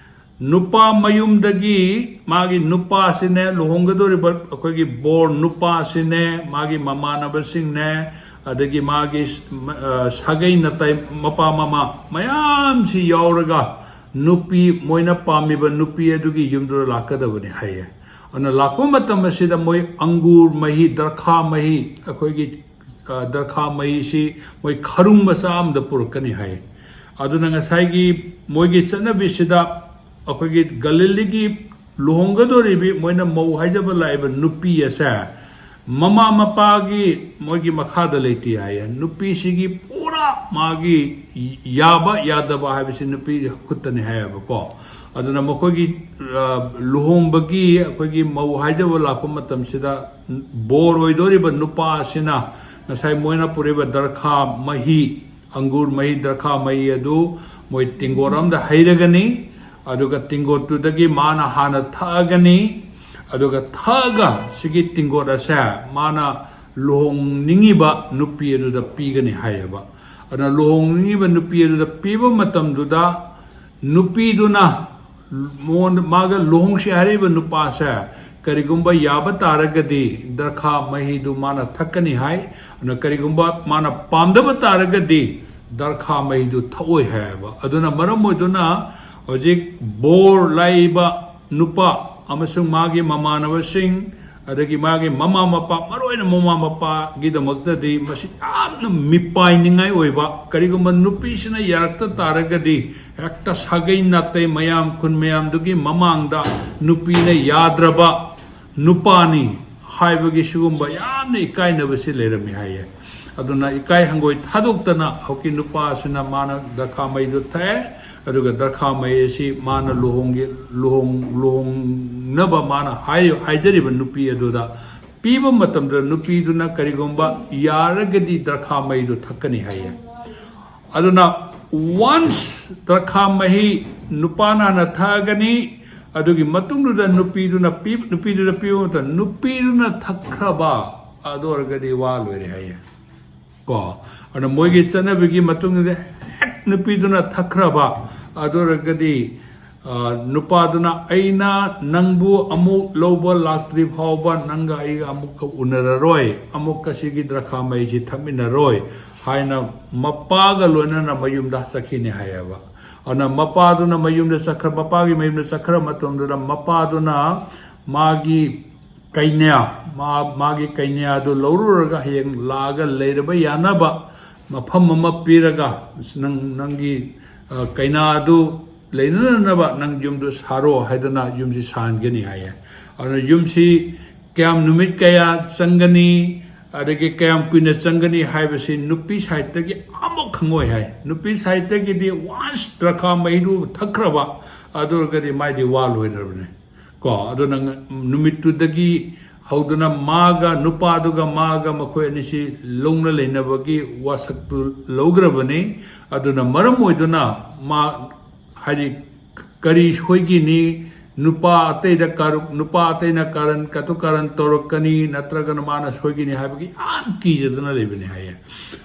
ꯅꯨꯄꯥ ꯃꯌꯨꯝꯗꯒꯤ ꯃꯥꯒꯤ ꯅꯨꯄꯥꯁꯤꯅꯦ, ꯂꯨꯍꯣꯡꯒꯗꯧꯔꯤꯕ ꯑꯩꯈꯣꯏꯒꯤ ꯕꯣꯔ ꯅꯨꯄꯥꯁꯤꯅꯦ, ꯃꯥꯒꯤ ꯃꯃꯥꯟꯅꯕꯁꯤꯡꯅꯦ, ꯑꯗꯒꯤ ꯃꯥꯒꯤ, ꯑ, ꯁꯥꯒꯩ ꯅꯥꯇꯩ, ꯃꯄꯥ ꯃꯃꯥ ꯃꯌꯥꯝꯁꯤ ꯌꯥꯎꯔꯒ ꯅꯨꯄꯤ, ꯃꯣꯏꯅ ꯄꯥꯝꯃꯤꯕ ꯅꯨꯄꯤ ꯑꯗꯨꯒꯤ ꯌꯨꯝꯗꯨꯗ ꯂꯥꯛꯀꯗꯕꯅꯤ ꯍꯥꯏꯌꯦ꯫ ꯑꯗꯨꯅ ꯂꯥꯛꯄ ꯃꯇꯝ ꯑꯁꯤꯗ ꯃꯣꯏ ꯑꯪꯒꯨꯔ ꯃꯍꯤ, ꯗ꯭ꯔꯈꯥ ꯃꯍꯤ, ꯑꯩꯈꯣꯏꯒꯤ, ꯑ, ꯗ꯭ꯔꯈꯥ ꯃꯍꯤꯁꯤ ꯃꯣꯏ ꯈꯔꯨꯡ ꯃꯆꯥ ꯑꯃꯗ ꯄꯨꯔꯛꯀꯅꯤ ꯍꯥꯏ꯫ ꯑꯗꯨꯅ ꯉꯁꯥꯏꯒꯤ ꯃꯣꯏꯒꯤ ꯆꯠꯅꯕꯤꯁꯤꯗ ꯑꯩꯈꯣꯏꯒꯤ ꯒꯂꯤꯂꯤꯒꯤ ꯂꯨꯍꯣꯡꯒꯗꯧꯔꯤꯕꯤ, ꯃꯣꯏꯅ ꯃꯧ ꯍꯥꯏꯖꯕ ꯂꯥꯛꯏꯕ ꯅꯨꯄꯤ ꯑꯁꯦ ꯃꯃꯥ ꯃꯄꯥꯒꯤ ꯃꯣꯏꯒꯤ ꯃꯈꯥꯗ ꯂꯩꯇꯦ ꯍꯥꯏꯌꯦ꯫ ꯅꯨꯄꯤꯁꯤꯒꯤ ꯄꯨꯔꯥ ꯃꯥꯒꯤ ꯌꯥꯕ ꯌꯥꯗꯕ ꯍꯥꯏꯕꯁꯤ ꯅꯨꯄꯤꯒꯤ ꯈꯨꯠꯇꯅꯤ ꯍꯥꯏꯌꯦꯕꯀꯣ꯫ ꯑꯗꯨꯅ ꯃꯈꯣꯏꯒꯤ, ꯑ, ꯂꯨꯍꯣꯡꯕꯒꯤ ꯑꯩꯈꯣꯏꯒꯤ ꯃꯧ ꯍꯥꯏꯖꯕ ꯂꯥꯛꯄ ꯃꯇꯝꯁꯤꯗ ꯕꯣꯔ ꯑꯣꯏꯗꯧꯔꯤꯕ ꯅꯨꯄꯥ ꯑꯁꯤꯅ ꯉꯁꯥꯏ ꯃꯣꯏꯅ ꯄꯨꯔꯛꯏꯕ ꯗ꯭ꯔꯈꯥ ꯃꯍꯤ, ꯑꯪꯒꯨꯔ ꯃꯍꯤ, ꯗ꯭ꯔꯈꯥ ꯃꯍꯤ ꯑꯗꯨ ꯃꯣꯏ ꯇꯦꯡꯀꯣꯠ ꯑꯃꯗ ꯍꯩꯔꯒꯅꯤ꯫ ꯑꯗꯨꯒ ꯇꯦꯡꯀꯣꯠꯇꯨꯗꯒꯤ ꯃꯥꯅ ꯍꯥꯟꯅ ꯊꯛꯑꯒꯅꯤ꯫ ꯑꯗꯨꯒ ꯊꯛꯑꯒ ꯁꯤꯒꯤ ꯇꯦꯡꯀꯣꯠ ꯑꯁꯦ ꯃꯥꯅ ꯂꯨꯍꯣꯡꯅꯤꯡꯉꯤꯕ ꯅꯨꯄꯤ ꯑꯗꯨꯗ ꯄꯤꯒꯅꯤ ꯍꯥꯏꯌꯦꯕ꯫ ꯑꯗꯨꯅ ꯂꯨꯍꯣꯡꯅꯤꯡꯉꯤꯕ ꯅꯨꯄꯤ ꯑꯗꯨꯗ ꯄꯤꯕ ꯃꯇꯝꯗꯨꯗ ꯅꯨꯄꯤꯗꯨꯅ ꯃꯉꯣꯟꯗ, ꯃꯥꯒ ꯂꯨꯍꯣꯡꯁꯤ ꯍꯥꯏꯔꯤꯕ ꯅꯨꯄꯥꯁꯦ ꯀꯔꯤꯒꯨꯝꯕ ꯌꯥꯕ ꯇꯥꯔꯒꯗꯤ ꯗ꯭ꯔꯈꯥ ꯃꯍꯤꯗꯨ ꯃꯥꯅ ꯊꯛꯀꯅꯤ ꯍꯥꯏ꯫ ꯑꯗꯨꯅ ꯀꯔꯤꯒꯨꯝꯕ ꯃꯥꯅ ꯄꯥꯝꯗꯕ ꯇꯥꯔꯒꯗꯤ ꯗ꯭ꯔꯈꯥ ꯃꯍꯤꯗꯨ ꯊꯛꯑꯣꯏ ꯍꯥꯏꯌꯦꯕ꯫ ꯑꯗꯨꯅ ꯃꯔꯝ ꯑꯣꯏꯗꯨꯅ ꯍꯧꯖꯤꯛ ꯕꯣꯔ ꯂꯥꯛꯏꯕ ꯅꯨꯄꯥ ꯑꯃꯁꯨꯡ ꯃꯥꯒꯤ ꯃꯃꯥꯟꯅꯕꯁꯤꯡ, ꯑꯗꯒꯤ ꯃꯥꯒꯤ ꯃꯃꯥ ꯃꯄꯥ, ꯃꯔꯨ ꯑꯣꯏꯅ ꯃꯃꯥ ꯃꯄꯥꯒꯤꯗꯃꯛꯇꯗꯤ ꯃꯁꯤ ꯌꯥꯝꯅ ꯃꯤꯄꯥꯏꯅꯤꯡꯉꯥꯏ ꯑꯣꯏꯕ, ꯀꯔꯤꯒꯨꯝꯕ ꯅꯨꯄꯤꯁꯤꯅ ꯌꯥꯔꯛꯇ ꯇꯥꯔꯒꯗꯤ ꯍꯦꯛꯇ ꯁꯥꯒꯩ ꯅꯥꯇꯩ ꯃꯌꯥꯝ, ꯈꯨꯟ ꯃꯌꯥꯝꯗꯨꯒꯤ ꯃꯃꯥꯡꯗ ꯅꯨꯄꯤꯅ ꯌꯥꯗ꯭ꯔꯕ ꯅꯨꯄꯥꯅꯤ ꯍꯥꯏꯕꯒꯤ ꯁꯤꯒꯨꯝꯕ ꯌꯥꯝꯅ ꯏꯀꯥꯏꯅꯕꯁꯤ ꯂꯩꯔꯝꯃꯤ ꯍꯥꯏꯌꯦ꯫ ꯑꯗꯨꯅ ꯏꯀꯥꯏ ꯍꯪꯒꯣꯏ ꯊꯥꯗꯣꯛꯇꯅ ꯍꯧꯖꯤꯛꯀꯤ ꯅꯨꯄꯥꯁꯤꯅ ꯃꯥꯅ ꯗ꯭ꯔꯈꯥ ꯃꯍꯤꯗꯨ ꯊꯛꯑꯦ꯫ ꯑꯗꯨꯒ ꯗ꯭ꯔꯈꯥ ꯃꯍꯤ ꯑꯁꯤ ꯃꯥꯅ ꯂꯨꯍꯣꯡꯒꯦ, ꯂꯨꯍꯣꯡ-, ꯂꯨꯍꯣꯡꯅꯕ ꯃꯥꯅ ꯍꯥꯏ-, ꯍꯥꯏꯖꯔꯤꯕ ꯅꯨꯄꯤ ꯑꯗꯨꯗ ꯄꯤꯕ ꯃꯇꯝꯗ ꯅꯨꯄꯤꯗꯨꯅ ꯀꯔꯤꯒꯨꯝꯕ ꯌꯥꯔꯒꯗꯤ ꯗ꯭ꯔꯈꯥ ꯃꯍꯤꯗꯨ ꯊꯛꯀꯅꯤ ꯍꯥꯏꯌꯦ꯫ ꯑꯗꯨꯅ once ꯗ꯭ꯔꯈꯥ ꯃꯍꯤ ꯅꯨꯄꯥꯅ ꯍꯥꯟꯅ ꯊꯛꯑꯒꯅꯤ, ꯑꯗꯨꯒꯤ ꯃꯇꯨꯡꯗꯨꯗ ꯅꯨꯄꯤꯗꯨꯅ ꯄꯤ-, ꯅꯨꯄꯤꯗꯨꯗ ꯄꯤꯕ ꯃꯇꯝꯗ ꯅꯨꯄꯤꯗꯨꯅ ꯊꯛꯈ꯭ꯔꯕ, ꯑꯗꯨ ꯑꯣꯏꯔꯒꯗꯤ ꯋꯥ ꯂꯣꯏꯔꯦ ꯍꯥꯏꯌꯦ꯫ ꯀꯣ, ꯑꯗꯨꯅ ꯃꯣꯏꯒꯤ ꯆꯠꯅꯕꯤꯒꯤ ꯃꯇꯨꯡ ꯏꯟꯅ ꯍꯦꯛ ꯅꯨꯄꯤꯗꯨꯅ ꯊꯛꯈ꯭ꯔꯕ, ꯑꯗꯨ ꯑꯣꯏꯔꯒꯗꯤ, ꯑ, ꯅꯨꯄꯥꯗꯨꯅ "ꯑꯩꯅ ꯅꯪꯕꯨ ꯑꯃꯨꯛ ꯂꯧꯕ ꯂꯥꯛꯇ꯭ꯔꯤ ꯐꯥꯎꯕ ꯅꯪꯒ ꯑꯩꯒ ꯑꯃꯨꯛꯀ ꯎꯅꯔꯔꯣꯏ, ꯑꯃꯨꯛꯀ ꯁꯤꯒꯤ ꯗ꯭ꯔꯈꯥ ꯃꯍꯤꯁꯤ ꯊꯛꯃꯤꯟꯅꯔꯣꯏ" ꯍꯥꯏꯅ ꯃꯄꯥꯒ ꯂꯣꯏꯅꯅ ꯃꯌꯨꯝꯗ ꯆꯠꯈꯤꯅꯤ ꯍꯥꯏꯌꯦꯕ꯫ ꯑꯗꯨꯅ ꯃꯄꯥꯗꯨꯅ ꯃꯌꯨꯝꯗ ꯆꯠꯈ꯭ꯔ-, ꯃꯄꯥꯒꯤ ꯃꯌꯨꯝꯗ ꯆꯠꯈ꯭ꯔ ꯃꯇꯝꯗꯨꯗ ꯃꯄꯥꯗꯨꯅ ꯃꯥꯒꯤ ꯀꯩꯅ꯭ꯌꯥ, ꯃꯥ-, ꯃꯥꯒꯤ ꯀꯩꯅ꯭ꯌꯥꯗꯨ ꯂꯧꯔꯨꯔꯒ ꯍꯌꯦꯡ ꯂꯥꯛꯑꯒ ꯂꯩꯔꯕ ꯌꯥꯅꯕ ꯃꯐꯝ ꯑꯃ ꯄꯤꯔꯒ, "ꯅꯪ, ꯅꯪꯒꯤ, ꯑ, ꯀꯩꯅꯥ ꯑꯗꯨ ꯂꯩꯅꯅꯕ ꯅꯪ ꯌꯨꯝꯗꯨ ꯁꯥꯔꯣ" ꯍꯥꯏꯗꯅ ꯌꯨꯝꯁꯤ ꯁꯥꯍꯟꯒꯅꯤ ꯍꯥꯏꯌꯦ꯫ ꯑꯗꯨꯅ ꯌꯨꯝꯁꯤ ꯀꯌꯥꯝ, ꯅꯨꯃꯤꯠ ꯀꯌꯥ ꯆꯪꯒꯅꯤ, ꯑꯗꯒꯤ ꯀꯌꯥꯝ ꯀꯨꯏꯅ ꯆꯪꯒꯅꯤ ꯍꯥꯏꯕꯁꯤ ꯅꯨꯄꯤ ꯁꯥꯏꯠꯇꯒꯤ ꯑꯃꯨꯛ ꯈꯪꯉꯣꯏ ꯍꯥꯏ꯫ ꯅꯨꯄꯤ ꯁꯥꯏꯠꯇꯒꯤꯗꯤ once ꯗ꯭ꯔꯈꯥ ꯃꯍꯤꯗꯨ ꯊꯛꯈ꯭ꯔꯕ, ꯑꯗꯨ ꯑꯣꯏꯔꯒꯗꯤ ꯃꯥꯏꯗꯤ ꯋꯥ ꯂꯣꯏꯔꯕꯅꯦ꯫ ꯀꯣ, ꯑꯗꯨꯅ ꯅꯨꯃꯤꯠꯇꯨꯗꯒꯤ ꯍꯧꯗꯨꯅ ꯃꯥꯒ, ꯅꯨꯄꯥꯗꯨꯒ ꯃꯥꯒ, ꯃꯈꯣꯏ ꯑꯅꯤꯁꯤ ꯂꯧꯅ ꯂꯩꯅꯕꯒꯤ ꯋꯥꯁꯛꯇꯨ ꯂꯧꯈ꯭ꯔꯕꯅꯤ꯫ ꯑꯗꯨꯅ ꯃꯔꯝ ꯑꯣꯏꯗꯨꯅ ꯃꯥ, ꯍꯥꯏꯗꯤ, ꯀꯔꯤ ꯁꯣꯏꯈꯤꯅꯤ, ꯅꯨꯄꯥ ꯑꯇꯩꯗ ꯀꯥꯔꯨꯛ-, ꯅꯨꯄꯥ ꯑꯇꯩꯅ ꯀꯥꯔꯟ, ꯀꯇꯨ ꯀꯥꯔꯟ ꯇꯧꯔꯛꯀꯅꯤ, ꯅꯠꯇ꯭ꯔꯒꯅ ꯃꯥꯅ ꯁꯣꯏꯈꯤꯅꯤ ꯍꯥꯏꯕꯒꯤ ꯌꯥꯝ ꯀꯤꯖꯗꯨꯅ ꯂꯩꯕꯅꯤ ꯍꯥꯏꯌꯦ꯫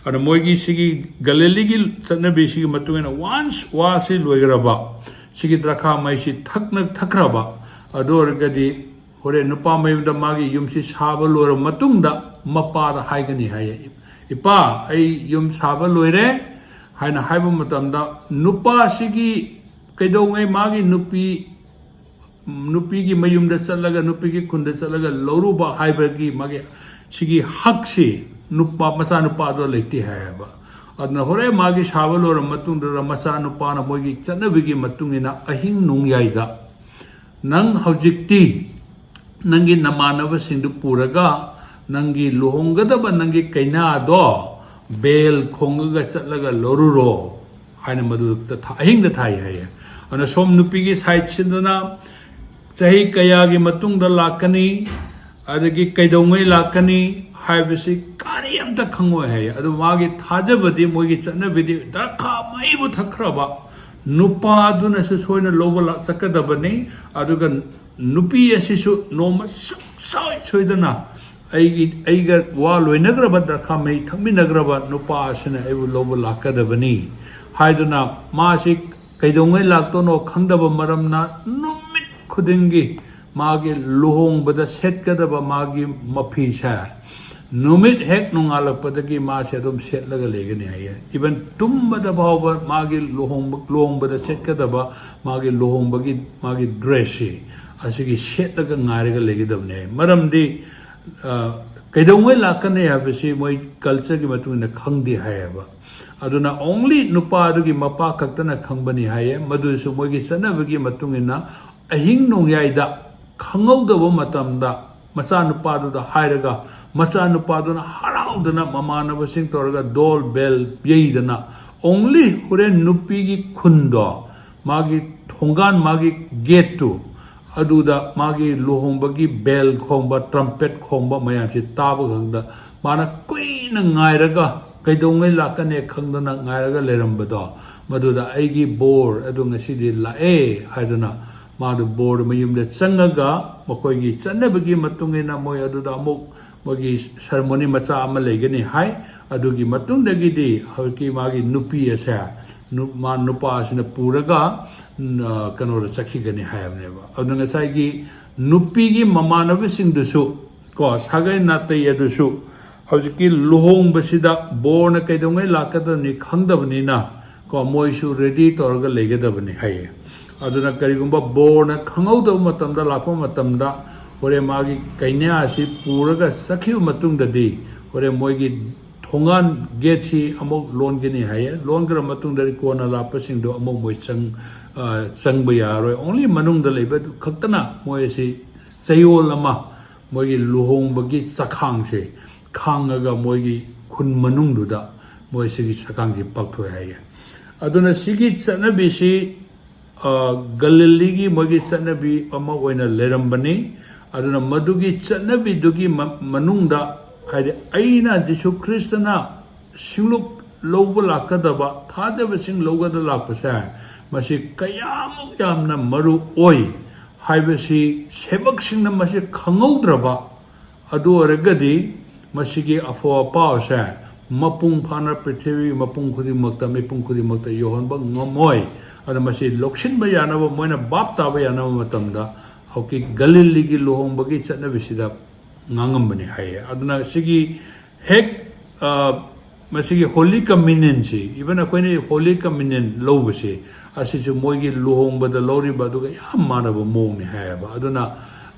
ꯑꯗꯨꯅ ꯃꯣꯏꯒꯤ ꯁꯤꯒꯤ ꯒꯂꯤꯂꯤꯒꯤ ꯆꯠꯅꯕꯤꯁꯤꯒꯤ ꯃꯇꯨꯡ ꯏꯟꯅ, ꯋꯥꯟꯁ ꯋꯥꯁꯤ ꯂꯣꯏꯈ꯭ꯔꯕ, ꯁꯤꯒꯤ ꯗ꯭ꯔꯈꯥ ꯃꯍꯤꯁꯤ ꯊꯛꯅ ꯊꯛꯈ꯭ꯔꯕ, ꯑꯗꯨ ꯑꯣꯏꯔꯒꯗꯤ ꯍꯣꯔꯦꯟ ꯅꯨꯄꯥ ꯃꯌꯨꯝꯗ ꯃꯥꯒꯤ ꯌꯨꯝꯁꯤ ꯁꯥꯕ ꯂꯣꯏꯔꯕ ꯃꯇꯨꯡꯗ ꯃꯄꯥꯗ ꯍꯥꯏꯒꯅꯤ ꯍꯥꯏꯌꯦ, "ꯏꯄꯥ, ꯑꯩ ꯌꯨꯝ ꯁꯥꯕ ꯂꯣꯏꯔꯦ" ꯍꯥꯏꯅ ꯍꯥꯏꯕ ꯃꯇꯝꯗ, ꯅꯨꯄꯥꯁꯤꯒꯤ ꯀꯩꯗꯧꯉꯩ ꯃꯥꯒꯤ ꯅꯨꯄꯤ, ꯅꯨꯄꯤꯒꯤ ꯃꯌꯨꯝꯗ ꯆꯠꯂꯒ, ꯅꯨꯄꯤꯒꯤ ꯈꯨꯟꯗ ꯆꯠꯂꯒ ꯂꯧꯔꯨꯕ ꯍꯥꯏꯕꯒꯤ ꯃꯥꯒꯤ ꯁꯤꯒꯤ ꯍꯛꯁꯤ ꯅꯨꯄꯥ, ꯃꯆꯥꯅꯨꯄꯥꯗꯣ ꯂꯩꯇꯦ ꯍꯥꯏꯌꯦꯕ꯫ ꯑꯗꯨꯅ ꯍꯣꯔꯦꯟ ꯃꯥꯒꯤ ꯁꯥꯕ ꯂꯣꯏꯔꯕ ꯃꯇꯨꯡꯗ ꯃꯆꯥꯅꯨꯄꯥꯅ ꯃꯣꯏꯒꯤ ꯆꯠꯅꯕꯤꯒꯤ ꯃꯇꯨꯡ ꯏꯟꯅ ꯑꯍꯤꯡ ꯅꯣꯡꯌꯥꯏꯗ, "ꯅꯪ ꯍꯧꯖꯤꯛꯇꯤ ꯅꯪꯒꯤ ꯅꯃꯥꯟꯅꯕꯁꯤꯡꯗꯨ ꯄꯨꯔꯒ ꯅꯪꯒꯤ ꯂꯨꯍꯣꯡꯒꯗꯕ ꯅꯪꯒꯤ ꯀꯩꯅꯥꯗꯣ ꯕꯦꯜ ꯈꯣꯡꯉꯒ ꯆꯠꯂꯒ ꯂꯧꯔꯨꯔꯣ" ꯍꯥꯏꯅ ꯃꯗꯨꯗ ꯊꯥ-, ꯑꯍꯤꯡꯗ ꯊꯥꯏ ꯍꯥꯏꯌꯦ꯫ ꯑꯗꯨꯅ ꯁꯣꯝ ꯅꯨꯄꯤꯒꯤ ꯁꯥꯏꯠꯁꯤꯗꯅ ꯆꯍꯤ ꯀꯌꯥꯒꯤ ꯃꯇꯨꯡꯗ ꯂꯥꯛꯀꯅꯤ, ꯑꯗꯒꯤ ꯀꯩꯗꯧꯉꯩ ꯂꯥꯛꯀꯅꯤ ꯍꯥꯏꯕꯁꯤ ꯀꯔꯤꯝꯇ ꯈꯪꯉꯣꯏ ꯍꯥꯏꯌꯦ꯫ ꯑꯗꯨ ꯃꯥꯒꯤ ꯊꯥꯖꯕꯗꯤ, ꯃꯣꯏꯒꯤ ꯆꯠꯅꯕꯤꯗꯤ, ꯗ꯭ꯔꯈꯥ ꯃꯍꯤꯕꯨ ꯊꯛꯈ꯭ꯔꯕ ꯅꯨꯄꯥꯗꯨꯅꯁꯨ ꯁꯣꯏꯅ ꯂꯧꯕ ꯂꯥꯛ-, ꯆꯠꯀꯗꯕꯅꯤ꯫ ꯑꯗꯨꯒ ꯅꯨꯄꯤ ꯑꯁꯤꯁꯨ ꯅꯣꯡꯃ ꯁꯨꯡꯁꯣꯏ ꯁꯣꯏꯗꯅ ꯑꯩꯒꯤ, ꯑꯩꯒ ꯋꯥ ꯂꯣꯏꯅꯈ꯭ꯔꯕ, ꯗ꯭ꯔꯈꯥ ꯃꯍꯤ ꯊꯛꯃꯤꯟꯅꯈ꯭ꯔꯕ ꯅꯨꯄꯥ ꯑꯁꯤꯅ ꯑꯩꯕꯨ ꯂꯧꯕ ꯂꯥꯛꯀꯗꯕꯅꯤ ꯍꯥꯏꯗꯨꯅ, ꯃꯥꯁꯤ ꯀꯩꯗꯧꯉꯩ ꯂꯥꯛꯇꯣꯏꯅꯣ ꯈꯪꯗꯕ ꯃꯔꯝꯅ, ꯅꯨꯃꯤꯠ ꯈꯨꯗꯤꯡꯒꯤ ꯃꯥꯒꯤ ꯂꯨꯍꯣꯡꯕꯗ ꯁꯦꯠꯀꯗꯕ ꯃꯥꯒꯤ ꯃꯐꯤꯁꯦ ꯅꯨꯃꯤꯠ ꯍꯦꯛ ꯅꯣꯡꯉꯥꯜꯂꯛꯄꯗꯒꯤ ꯃꯥꯁꯦ ꯑꯗꯨꯝ ꯁꯦꯠꯂꯒ ꯂꯩꯒꯅꯤ ꯍꯥꯏꯌꯦ꯫ ꯏꯚꯟ ꯇꯨꯝꯕꯗ ꯐꯥꯎꯕ ꯃꯥꯒꯤ ꯂꯨꯍꯣꯡꯕ, ꯂꯨꯍꯣꯡꯕꯗ ꯁꯦꯠꯀꯗꯕ ꯃꯥꯒꯤ ꯂꯨꯍꯣꯡꯕꯒꯤ, ꯃꯥꯒꯤ ꯗ꯭ꯔꯦꯁꯁꯤ ꯑꯁꯤꯒꯤ ꯁꯦꯠꯂꯒ ꯉꯥꯏꯔꯒ ꯂꯩꯒꯗꯕꯅꯤ ꯍꯥꯏ꯫ ꯃꯔꯝꯗꯤ, ꯑ, ꯀꯩꯗꯧꯉꯩ ꯂꯥꯛꯀꯅꯤ ꯍꯥꯏꯕꯁꯤ ꯃꯣꯏ ꯀꯜꯆꯔꯒꯤ ꯃꯇꯨꯡ ꯏꯟꯅ ꯈꯪꯗꯦ ꯍꯥꯏꯌꯦꯕ꯫ ꯑꯗꯨꯅ only ꯅꯨꯄꯥ ꯑꯗꯨꯒꯤ ꯃꯄꯥ ꯈꯛꯇꯅ ꯈꯪꯕꯅꯤ ꯍꯥꯏꯌꯦ꯫ ꯃꯗꯨꯁꯨ ꯃꯣꯏꯒꯤ ꯆꯠꯅꯕꯤꯒꯤ ꯃꯇꯨꯡ ꯏꯟꯅ ꯑꯍꯤꯡ ꯅꯣꯡꯌꯥꯏꯗ ꯈꯪꯍꯧꯗꯕ ꯃꯇꯝꯗ ꯃꯆꯥꯅꯨꯄꯥꯗꯨꯗ ꯍꯥꯏꯔꯒ, ꯃꯆꯥꯅꯨꯄꯥꯗꯨꯅ ꯍꯔꯥꯎꯗꯅ ꯃꯃꯥꯟꯅꯕꯁꯤꯡ ꯇꯧꯔꯒ ꯗꯣꯜ ꯕꯦꯜ ꯌꯩꯗꯅ, only ꯍꯣꯔꯦꯟ ꯅꯨꯄꯤꯒꯤ ꯈꯨꯟꯗꯣ, ꯃꯥꯒꯤ ꯊꯣꯡꯒꯥꯟ, ꯃꯥꯒꯤ ꯒꯦꯠꯇꯨ, ꯑꯗꯨꯗ ꯃꯥꯒꯤ ꯂꯨꯍꯣꯡꯕꯒꯤ bell ꯈꯣꯡꯕ, trumpet ꯈꯣꯡꯕ ꯃꯌꯥꯝꯁꯤ ꯇꯥꯕ ꯈꯛꯇ ꯃꯥꯅ ꯀꯨꯏꯅ ꯉꯥꯏꯔꯒ, ꯀꯩꯗꯧꯉꯩ ꯂꯥꯛꯀꯅꯤ ꯈꯪꯗꯅ ꯉꯥꯏꯔꯒ ꯂꯩꯔꯝꯕꯗꯣ, ꯃꯗꯨꯗ "ꯑꯩꯒꯤ ꯕꯣꯔ ꯑꯗꯨ ꯉꯁꯤꯗꯤ ꯂꯥꯛꯑꯦ" ꯍꯥꯏꯗꯨꯅ ꯃꯥꯗꯨ ꯕꯣꯔꯗꯨ ꯃꯌꯨꯝꯗ ꯆꯪꯉꯒ, ꯃꯈꯣꯏꯒꯤ ꯆꯠꯅꯕꯤꯒꯤ ꯃꯇꯨꯡ ꯏꯟꯅ ꯃꯣꯏ ꯑꯗꯨꯗ ꯑꯃꯨꯛ ꯃꯣꯏꯒꯤ ceremony ꯃꯆꯥ ꯑꯃ ꯂꯩꯒꯅꯤ ꯍꯥꯏ꯫ ꯑꯗꯨꯒꯤ ꯃꯇꯨꯡꯗꯒꯤꯗꯤ ꯍꯧꯖꯤꯛꯀꯤ ꯃꯥꯒꯤ ꯅꯨꯄꯤ ꯑꯁꯦ, ꯅꯨ-, ꯃꯥ ꯅꯨꯄꯥ ꯑꯁꯤꯅ ꯄꯨꯔꯒ, ꯎꯝ, ꯑ, ꯀꯩꯅꯣꯗ ꯆꯠꯈꯤꯒꯅꯤ ꯍꯥꯏꯕꯅꯦꯕ꯫ ꯑꯗꯨꯅ ꯉꯁꯥꯏꯒꯤ ꯅꯨꯄꯤꯒꯤ ꯃꯃꯥꯟꯅꯕꯁꯤꯡꯗꯨꯁꯨ, ꯀꯣ, ꯁꯥꯒꯩ ꯅꯥꯇꯩ ꯑꯗꯨꯁꯨ ꯍꯧꯖꯤꯛꯀꯤ ꯂꯨꯍꯣꯡꯕꯁꯤꯗ ꯕꯣꯔꯅ ꯀꯩꯗꯧꯉꯩ ꯂꯥꯛꯀꯗꯕꯅꯤ ꯈꯪꯗꯕꯅꯤꯅ, ꯀꯣ, ꯃꯣꯏꯁꯨ ready ꯇꯧꯔꯒ ꯂꯩꯒꯗꯕꯅꯤ ꯍꯥꯏꯌꯦ꯫ ꯑꯗꯨꯅ ꯀꯔꯤꯒꯨꯝꯕ ꯕꯣꯔꯅ ꯈꯪꯍꯧꯗꯕ ꯃꯇꯝꯗ, ꯂꯥꯛꯄ ꯃꯇꯝꯗ, ꯍꯣꯔꯦꯟ ꯃꯥꯒꯤ ꯀꯩꯅ꯭ꯌꯥ ꯑꯁꯤ ꯄꯨꯔꯒ ꯆꯠꯈꯤꯕ ꯃꯇꯨꯡꯗꯗꯤ, ꯍꯣꯔꯦꯟ ꯃꯣꯏꯒꯤ ꯊꯣꯡꯒꯥꯟ gateꯁꯤ ꯑꯃꯨꯛ ꯂꯣꯟꯒꯅꯤ ꯍꯥꯏꯌꯦ꯫ ꯂꯣꯟꯈ꯭ꯔ ꯃꯇꯨꯡꯗꯗꯤ ꯀꯣꯟꯅ ꯂꯥꯛꯄꯁꯤꯡꯗꯣ ꯑꯃꯨꯛ ꯃꯣꯏ ꯆꯪ-, ꯑ, ꯆꯪꯕ ꯌꯥꯔꯔꯣꯏ꯫ Only ꯃꯅꯨꯡꯗ ꯂꯩꯕ ꯈꯛꯇꯅ ꯃꯣꯏ ꯑꯁꯤ ꯆꯌꯣꯜ ꯑꯃ ꯃꯣꯏꯒꯤ ꯂꯨꯍꯣꯡꯕꯒꯤ ꯆꯈꯥꯡꯁꯦ ꯈꯥꯡꯉꯒ ꯃꯣꯏꯒꯤ ꯈꯨꯟ ꯃꯅꯨꯡꯗꯨꯗ ꯃꯣꯏ ꯁꯤꯒꯤ ꯆꯈꯥꯡꯁꯤ ꯄꯥꯛꯊꯣꯛꯑꯦ ꯍꯥꯏꯌꯦ꯫ ꯑꯗꯨꯅ ꯁꯤꯒꯤ ꯆꯠꯅꯕꯤꯁꯤ, ꯑ, ꯒꯂꯤꯂꯤꯒꯤ ꯃꯣꯏꯒꯤ ꯆꯠꯅꯕꯤ ꯑꯃ ꯑꯣꯏꯅ ꯂꯩꯔꯝꯕꯅꯤ꯫ ꯑꯗꯨꯅ ꯃꯗꯨꯒꯤ ꯆꯠꯅꯕꯤꯗꯨꯒꯤ ꯃ-, ꯃꯅꯨꯡꯗ, ꯍꯥꯏꯗꯤ, ꯑꯩꯅ ꯖꯤꯁꯨ ꯈ꯭ꯔꯤꯁꯇꯅ ꯁꯤꯡꯂꯨꯞ ꯂꯧꯕ ꯂꯥꯛꯀꯗꯕ, ꯊꯥꯖꯕꯁꯤꯡ ꯂꯧꯒꯗ ꯂꯥꯛꯄꯁꯦ, ꯃꯁꯤ ꯀꯌꯥꯃꯨꯛ ꯌꯥꯝꯅ ꯃꯔꯨ ꯑꯣꯏ ꯍꯥꯏꯕꯁꯤ ꯁꯦꯕꯛꯁꯤꯡꯅ ꯃꯁꯤ ꯈꯪꯍꯧꯗ꯭ꯔꯕ ꯑꯗꯨ ꯑꯣꯏꯔꯒꯗꯤ, ꯃꯁꯤꯒꯤ ꯑꯐꯕ ꯄꯥꯎꯁꯦ ꯃꯄꯨꯡ ꯐꯥꯅ ꯄ꯭ꯔꯤꯊꯤꯕꯤ ꯃꯄꯨꯝ ꯈꯨꯗꯤꯡꯃꯛꯇ, ꯃꯤꯄꯨꯝ ꯈꯨꯗꯤꯡꯃꯛꯇ ꯌꯧꯍꯟꯕ ꯉꯝꯃꯣꯏ꯫ ꯑꯗꯨꯅ ꯃꯁꯤ ꯂꯧꯁꯤꯟꯕ ꯌꯥꯅꯕ, ꯃꯣꯏꯅ ꯚꯥꯞ ꯇꯥꯕ ꯌꯥꯅꯕ ꯃꯇꯝꯗ ꯍꯧꯖꯤꯛꯀꯤ ꯒꯂꯤꯂꯤꯒꯤ ꯂꯨꯍꯣꯡꯕꯒꯤ ꯆꯠꯅꯕꯤꯁꯤꯗ ꯉꯥꯡꯉꯝꯕꯅꯤ ꯍꯥꯏꯌꯦ꯫ ꯑꯗꯨꯅ ꯁꯤꯒꯤ ꯍꯦꯛ, ꯑ, ꯃꯁꯤꯒꯤ Holy Communionꯁꯤ, even ꯑꯩꯈꯣꯏꯅ Holy Communion ꯂꯧꯕꯁꯦ, ꯑꯁꯤꯁꯨ ꯃꯣꯏꯒꯤ ꯂꯨꯍꯣꯡꯕꯗ ꯂꯧꯔꯤꯕ ꯑꯗꯨꯒ ꯌꯥꯝ ꯃꯥꯟꯅꯕ ꯃꯑꯣꯡꯅꯤ ꯍꯥꯏꯌꯦꯕ꯫ ꯑꯗꯨꯅ,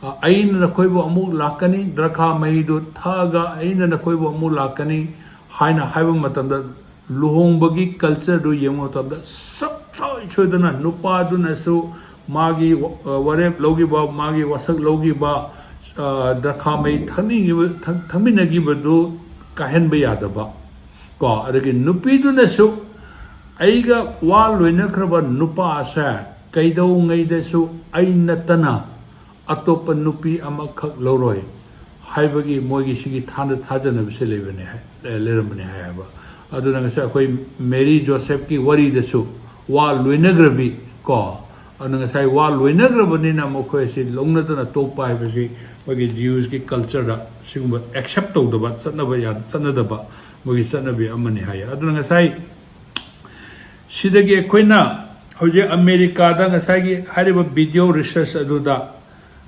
ꯑ, "ꯑꯩꯅ ꯅꯈꯣꯏꯕꯨ ꯑꯃꯨꯛ ꯂꯥꯛꯀꯅꯤ, ꯗ꯭ꯔꯈꯥ ꯃꯍꯤꯗꯨ ꯊꯛꯑꯒ ꯑꯩꯅ ꯅꯈꯣꯏꯕꯨ ꯑꯃꯨꯛ ꯂꯥꯛꯀꯅꯤ" ꯍꯥꯏꯅ ꯍꯥꯏꯕ ꯃꯇꯝꯗ, ꯂꯨꯍꯣꯡꯕꯒꯤ cultureꯗꯨ ꯌꯦꯡꯕ ꯃꯇꯝꯗ, ꯁꯨꯡꯁꯣꯏ ꯁꯣꯏꯗꯅ ꯅꯨꯄꯥꯗꯨꯅꯁꯨ ꯃꯥꯒꯤ ꯋꯥ-, ꯋꯥꯔꯦꯞ ꯂꯧꯈꯤꯕ, ꯃꯥꯒꯤ ꯋꯥꯁꯛ ꯂꯧꯈꯤꯕ, ꯑ, ꯗ꯭ꯔꯈꯥ ꯃꯍꯤ ꯊꯛꯅꯤꯡꯉꯤꯕ-, ꯊꯛ-, ꯊꯛꯃꯤꯟꯅꯈꯤꯕꯗꯨ ꯀꯥꯏꯍꯟꯕ ꯌꯥꯗꯕ, ꯀꯣ, ꯑꯗꯒꯤ ꯅꯨꯄꯤꯗꯨꯅꯁꯨ ꯑꯩꯒ ꯋꯥ ꯂꯣꯏꯅꯈ꯭ꯔꯕ ꯅꯨꯄꯥ ꯑꯁꯦ ꯀꯩꯗꯧꯉꯩꯗꯁꯨ ꯑꯩ ꯅꯠꯇꯅ ꯑꯇꯣꯞꯄ ꯅꯨꯄꯤ ꯑꯃꯈꯛ ꯂꯧꯔꯣꯏ ꯍꯥꯏꯕꯒꯤ ꯃꯣꯏꯒꯤ ꯁꯤꯒꯤ ꯊꯥꯅ ꯊꯥꯖꯅꯕꯁꯦ ꯂꯩꯕꯅꯦ ꯍꯥꯏ, ꯂꯩꯔꯝꯕꯅꯦ ꯍꯥꯏꯌꯦꯕ꯫ ꯑꯗꯨꯅ ꯉꯁꯥꯏ ꯑꯩꯈꯣꯏ ꯃꯦꯔꯤ ꯖꯣꯁꯦꯐꯀꯤ ꯋꯥꯔꯤꯗꯁꯨ ꯋꯥ ꯂꯣꯏꯅꯈ꯭ꯔꯕꯤ ꯀꯣ, ꯑꯗꯨꯅ ꯉꯁꯥꯏ ꯋꯥ ꯂꯣꯏꯅꯈ꯭ꯔꯕꯅꯤꯅ ꯃꯈꯣꯏ ꯑꯁꯤ ꯂꯧꯅꯗꯅ ꯇꯣꯛꯄ ꯍꯥꯏꯕꯁꯤ ꯃꯣꯏꯒꯤ ꯖꯤꯌꯨꯁꯀꯤ ꯀꯜꯆꯔꯗ ꯁꯤꯒꯨꯝꯕ ꯑꯦꯛꯁꯦꯞ ꯇꯧꯗꯕ, ꯆꯠꯅꯕ ꯌꯥ-, ꯆꯠꯅꯗꯕ ꯃꯣꯏꯒꯤ ꯆꯠꯅꯕꯤ ꯑꯃꯅꯤ ꯍꯥꯏꯌꯦ꯫ ꯑꯗꯨꯅ ꯉꯁꯥꯏ ꯁꯤꯗꯒꯤ ꯑꯩꯈꯣꯏꯅ ꯍꯧꯖꯤꯛ ꯑꯃꯦꯔꯤꯀꯥꯗ ꯉꯁꯥꯏꯒꯤ ꯍꯥꯏꯔꯤꯕ ꯚꯤꯗꯤꯑꯣ ꯔꯤꯁꯔꯁ ꯑꯗꯨꯗ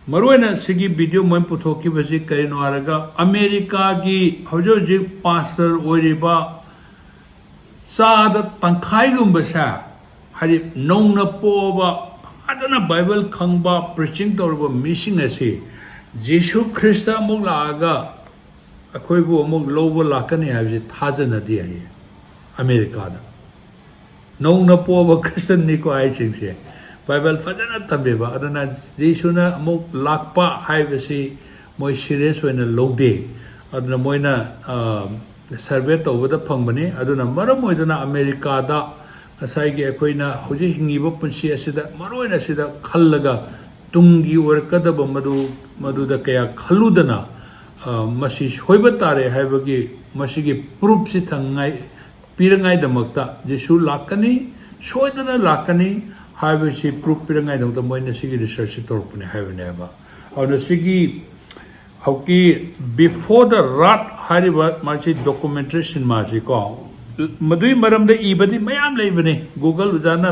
ꯃꯔꯨꯑꯣꯏꯅ ꯁꯤꯒꯤ ꯚꯤꯗꯤꯑꯣ ꯃꯣꯏ ꯄꯨꯊꯣꯛꯈꯤꯕꯁꯤ ꯀꯔꯤꯅꯣ ꯍꯥꯏꯔꯒ, ꯑꯃꯦꯔꯤꯀꯥꯒꯤ ꯍꯧꯖꯤꯛ ꯍꯧꯖꯤꯛ ꯄꯥꯁꯇꯔ ꯑꯣꯏꯔꯤꯕ ꯆꯥꯗ ꯇꯪꯈꯥꯏꯒꯨꯝꯕꯁꯦ, ꯍꯥꯏꯗꯤ ꯅꯧꯅ ꯄꯣꯛꯑꯕ, ꯐꯖꯅ ꯕꯥꯏꯕꯜ ꯈꯪꯕ, ꯄ꯭ꯔꯤꯆꯤꯡ ꯇꯧꯔꯕ ꯃꯤꯁꯤꯡ ꯑꯁꯤ ꯖꯤꯁꯨ ꯈ꯭ꯔꯤꯁꯇ ꯑꯃꯨꯛ ꯂꯥꯛꯑꯒ ꯑꯩꯈꯣꯏꯕꯨ ꯑꯃꯨꯛ ꯂꯧꯕ ꯂꯥꯛꯀꯅꯤ ꯍꯥꯏꯕꯁꯤ ꯊꯥꯖꯅꯗꯦ ꯍꯥꯏꯌꯦ ꯑꯃꯦꯔꯤꯀꯥꯗ꯫ ꯅꯧꯅ ꯄꯣꯛꯑꯕ ꯈ꯭ꯔꯤꯁꯇꯟꯅꯤꯀꯣ ꯍꯥꯏꯁꯤꯡꯁꯦ꯫ ꯕꯥꯏꯕꯜ ꯐꯖꯅ ꯇꯝꯕꯤꯕ꯫ ꯑꯗꯨꯅ ꯖꯤꯁꯨꯅ ꯑꯃꯨꯛ ꯂꯥꯛꯄ ꯍꯥꯏꯕꯁꯤ ꯃꯣꯏ ꯁꯤꯔꯤꯌꯁ ꯑꯣꯏꯅ ꯂꯧꯗꯦ꯫ ꯑꯗꯨꯅ ꯃꯣꯏꯅ, ꯑ, ꯁꯔꯚꯦ ꯇꯧꯕꯗ ꯐꯪꯕꯅꯤ꯫ ꯑꯗꯨꯅ ꯃꯔꯝ ꯑꯣꯏꯗꯨꯅ ꯑꯃꯦꯔꯤꯀꯥꯗ ꯉꯁꯥꯏꯒꯤ ꯑꯩꯈꯣꯏꯅ ꯍꯧꯖꯤꯛ ꯍꯤꯡꯉꯤꯕ ꯄꯨꯟꯁꯤ ꯑꯁꯤꯗ ꯃꯔꯨꯑꯣꯏꯅ ꯑꯁꯤꯗ ꯈꯜꯂꯒ ꯇꯨꯡꯒꯤ ꯑꯣꯏꯔꯛꯀꯗꯕ ꯃꯗꯨ, ꯃꯗꯨꯗ ꯀꯌꯥ ꯈꯜꯂꯨꯗꯅ, ꯑ, ꯃꯁꯤ ꯁꯣꯏꯕ ꯇꯥꯔꯦ ꯍꯥꯏꯕꯒꯤ ꯃꯁꯤꯒꯤ ꯄ꯭ꯔꯨꯐꯁꯤ ꯊꯝꯉꯥꯏ ꯄꯤꯔꯉꯥꯏꯗꯃꯛꯇ ꯖꯤꯁꯨ ꯂꯥꯛꯀꯅꯤ, ꯁꯣꯏꯗꯅ ꯂꯥꯛꯀꯅꯤ ꯍꯥꯏꯕꯁꯤ ꯄ꯭ꯔꯨꯐ ꯄꯤꯔꯉꯥꯏꯗꯃꯛꯇ ꯃꯣꯏꯅ ꯁꯤꯒꯤ ꯔꯤꯁꯔꯁꯁꯤ ꯇꯧꯔꯛꯄꯅꯦ ꯍꯥꯏꯕꯅꯦꯕ꯫ ꯑꯗꯨꯅ ꯁꯤꯒꯤ ꯍꯧꯖꯤꯛꯀꯤ Before the Wrath ꯍꯥꯏꯔꯤꯕ ꯃꯥꯁꯤ ꯗꯣꯀꯨꯃꯦꯟꯇꯔꯤ ꯁꯤꯅꯦꯃꯥꯁꯤ ꯀꯣ, ꯃꯗꯨꯒꯤ ꯃꯔꯝꯗ ꯏꯕꯗꯤ ꯃꯌꯥꯝ ꯂꯩꯕꯅꯤ꯫ Google ꯑꯣꯖꯥꯅ,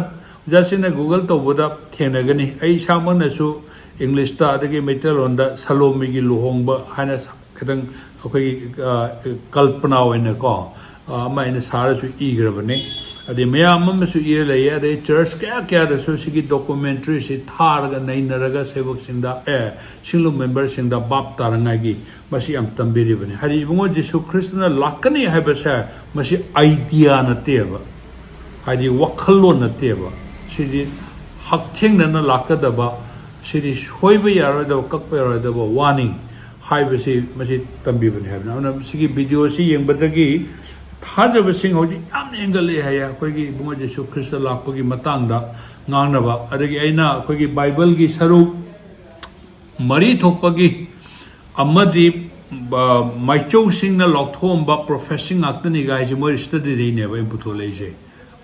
ꯑꯣꯖꯥꯁꯤꯡꯅ Google ꯇꯧꯕꯗ ꯊꯦꯡꯅꯒꯅꯤ꯫ ꯑꯩ ꯏꯁꯥꯃꯛꯅꯁꯨ ꯏꯪꯂꯤꯁꯇ ꯑꯗꯒꯤ ꯃꯩꯇꯩꯂꯣꯟꯗ ꯁꯂꯣꯃꯤꯒꯤ ꯂꯨꯍꯣꯡꯕ ꯍꯥꯏꯅ ꯈꯤꯇꯪ ꯑꯩꯈꯣꯏꯒꯤ, ꯑ, ꯀꯜꯄꯅꯥ ꯑꯣꯏꯅꯀꯣ, ꯑ, ꯑꯃ ꯑꯩꯅ ꯁꯥꯔꯁꯨ ꯏꯈ꯭ꯔꯕꯅꯤ꯫ ꯑꯗꯩ ꯃꯌꯥꯝ ꯑꯃꯁꯨ ꯏꯔ ꯂꯩꯌꯦ꯫ ꯑꯗꯩ ꯆꯔꯆ ꯀꯌꯥ ꯀꯌꯥꯗꯁꯨ ꯁꯤꯒꯤ ꯗꯣꯀꯨꯃꯦꯟꯇꯔꯤꯁꯤ ꯊꯥꯔꯒ ꯅꯩꯅꯔꯒ ꯁꯦꯕꯣꯛꯁꯤꯡꯗ, ꯑꯦ, ꯁꯤꯡꯂꯨ ꯃꯦꯝꯕꯔꯁꯤꯡꯗ ꯚꯥꯞ ꯇꯥꯅꯉꯥꯏꯒꯤ ꯃꯁꯤ ꯌꯥꯝ ꯇꯝꯕꯤꯔꯤꯕꯅꯤ꯫ ꯍꯥꯏꯗꯤ ꯏꯕꯨꯡꯉꯣ ꯖꯤꯁꯨ ꯈ꯭ꯔꯤꯁꯇꯅ ꯂꯥꯛꯀꯅꯤ ꯍꯥꯏꯕꯁꯦ ꯃꯁꯤ ꯑꯥꯏꯗꯤꯌꯥ ꯅꯠꯇꯦꯕ, ꯍꯥꯏꯗꯤ ꯋꯥꯈꯜꯂꯣꯟ ꯅꯠꯇꯦꯕ꯫ ꯁꯤꯗꯤ ꯍꯛꯊꯦꯡꯅꯅ ꯂꯥꯛꯀꯗꯕ, ꯁꯤꯗꯤ ꯁꯣꯏꯕ ꯌꯥꯔꯣꯏꯗꯕ, ꯀꯛꯄ ꯌꯥꯔꯣꯏꯗꯕ ꯋꯥꯅꯤ ꯍꯥꯏꯕꯁꯤ ꯃꯁꯤ ꯇꯝꯕꯤꯕꯅꯤ ꯍꯥꯏꯕꯅꯤ꯫ ꯑꯗꯨꯅ ꯁꯤꯒꯤ ꯚꯤꯗꯤꯑꯣꯁꯤ ꯌꯦꯡꯕꯗꯒꯤ ꯊꯥꯖꯕꯁꯤꯡ ꯍꯧꯖꯤꯛ ꯌꯥꯝꯅ ꯍꯦꯟꯒꯠꯂꯛꯑꯦ ꯍꯥꯏꯌꯦ, ꯑꯩꯈꯣꯏꯒꯤ ꯏꯕꯨꯡꯉꯣ ꯖꯤꯁꯨ ꯈ꯭ꯔꯤꯁꯇ ꯂꯥꯛꯄꯒꯤ ꯃꯇꯥꯡꯗ ꯉꯥꯡꯅꯕ꯫ ꯑꯗꯒꯤ ꯑꯩꯅ ꯑꯩꯈꯣꯏꯒꯤ ꯕꯥꯏꯕꯜꯒꯤ ꯁꯔꯨꯛ ꯃꯔꯤ ꯊꯣꯛꯄꯒꯤ ꯑꯃꯗꯤ, ꯑ, ꯃꯥꯏꯆꯧꯁꯤꯡꯅ ꯂꯥꯎꯊꯣꯛꯑꯝꯕ ꯄ꯭ꯔꯣꯐꯦꯠꯁꯤꯡ ꯉꯥꯛꯇꯅꯤꯒ ꯍꯥꯏꯁꯦ ꯃꯣꯏ ꯁ꯭ꯇꯗꯤꯗꯩꯅꯦꯕ ꯑꯩꯅ ꯄꯨꯊꯣꯛꯂꯛꯏꯁꯦ꯫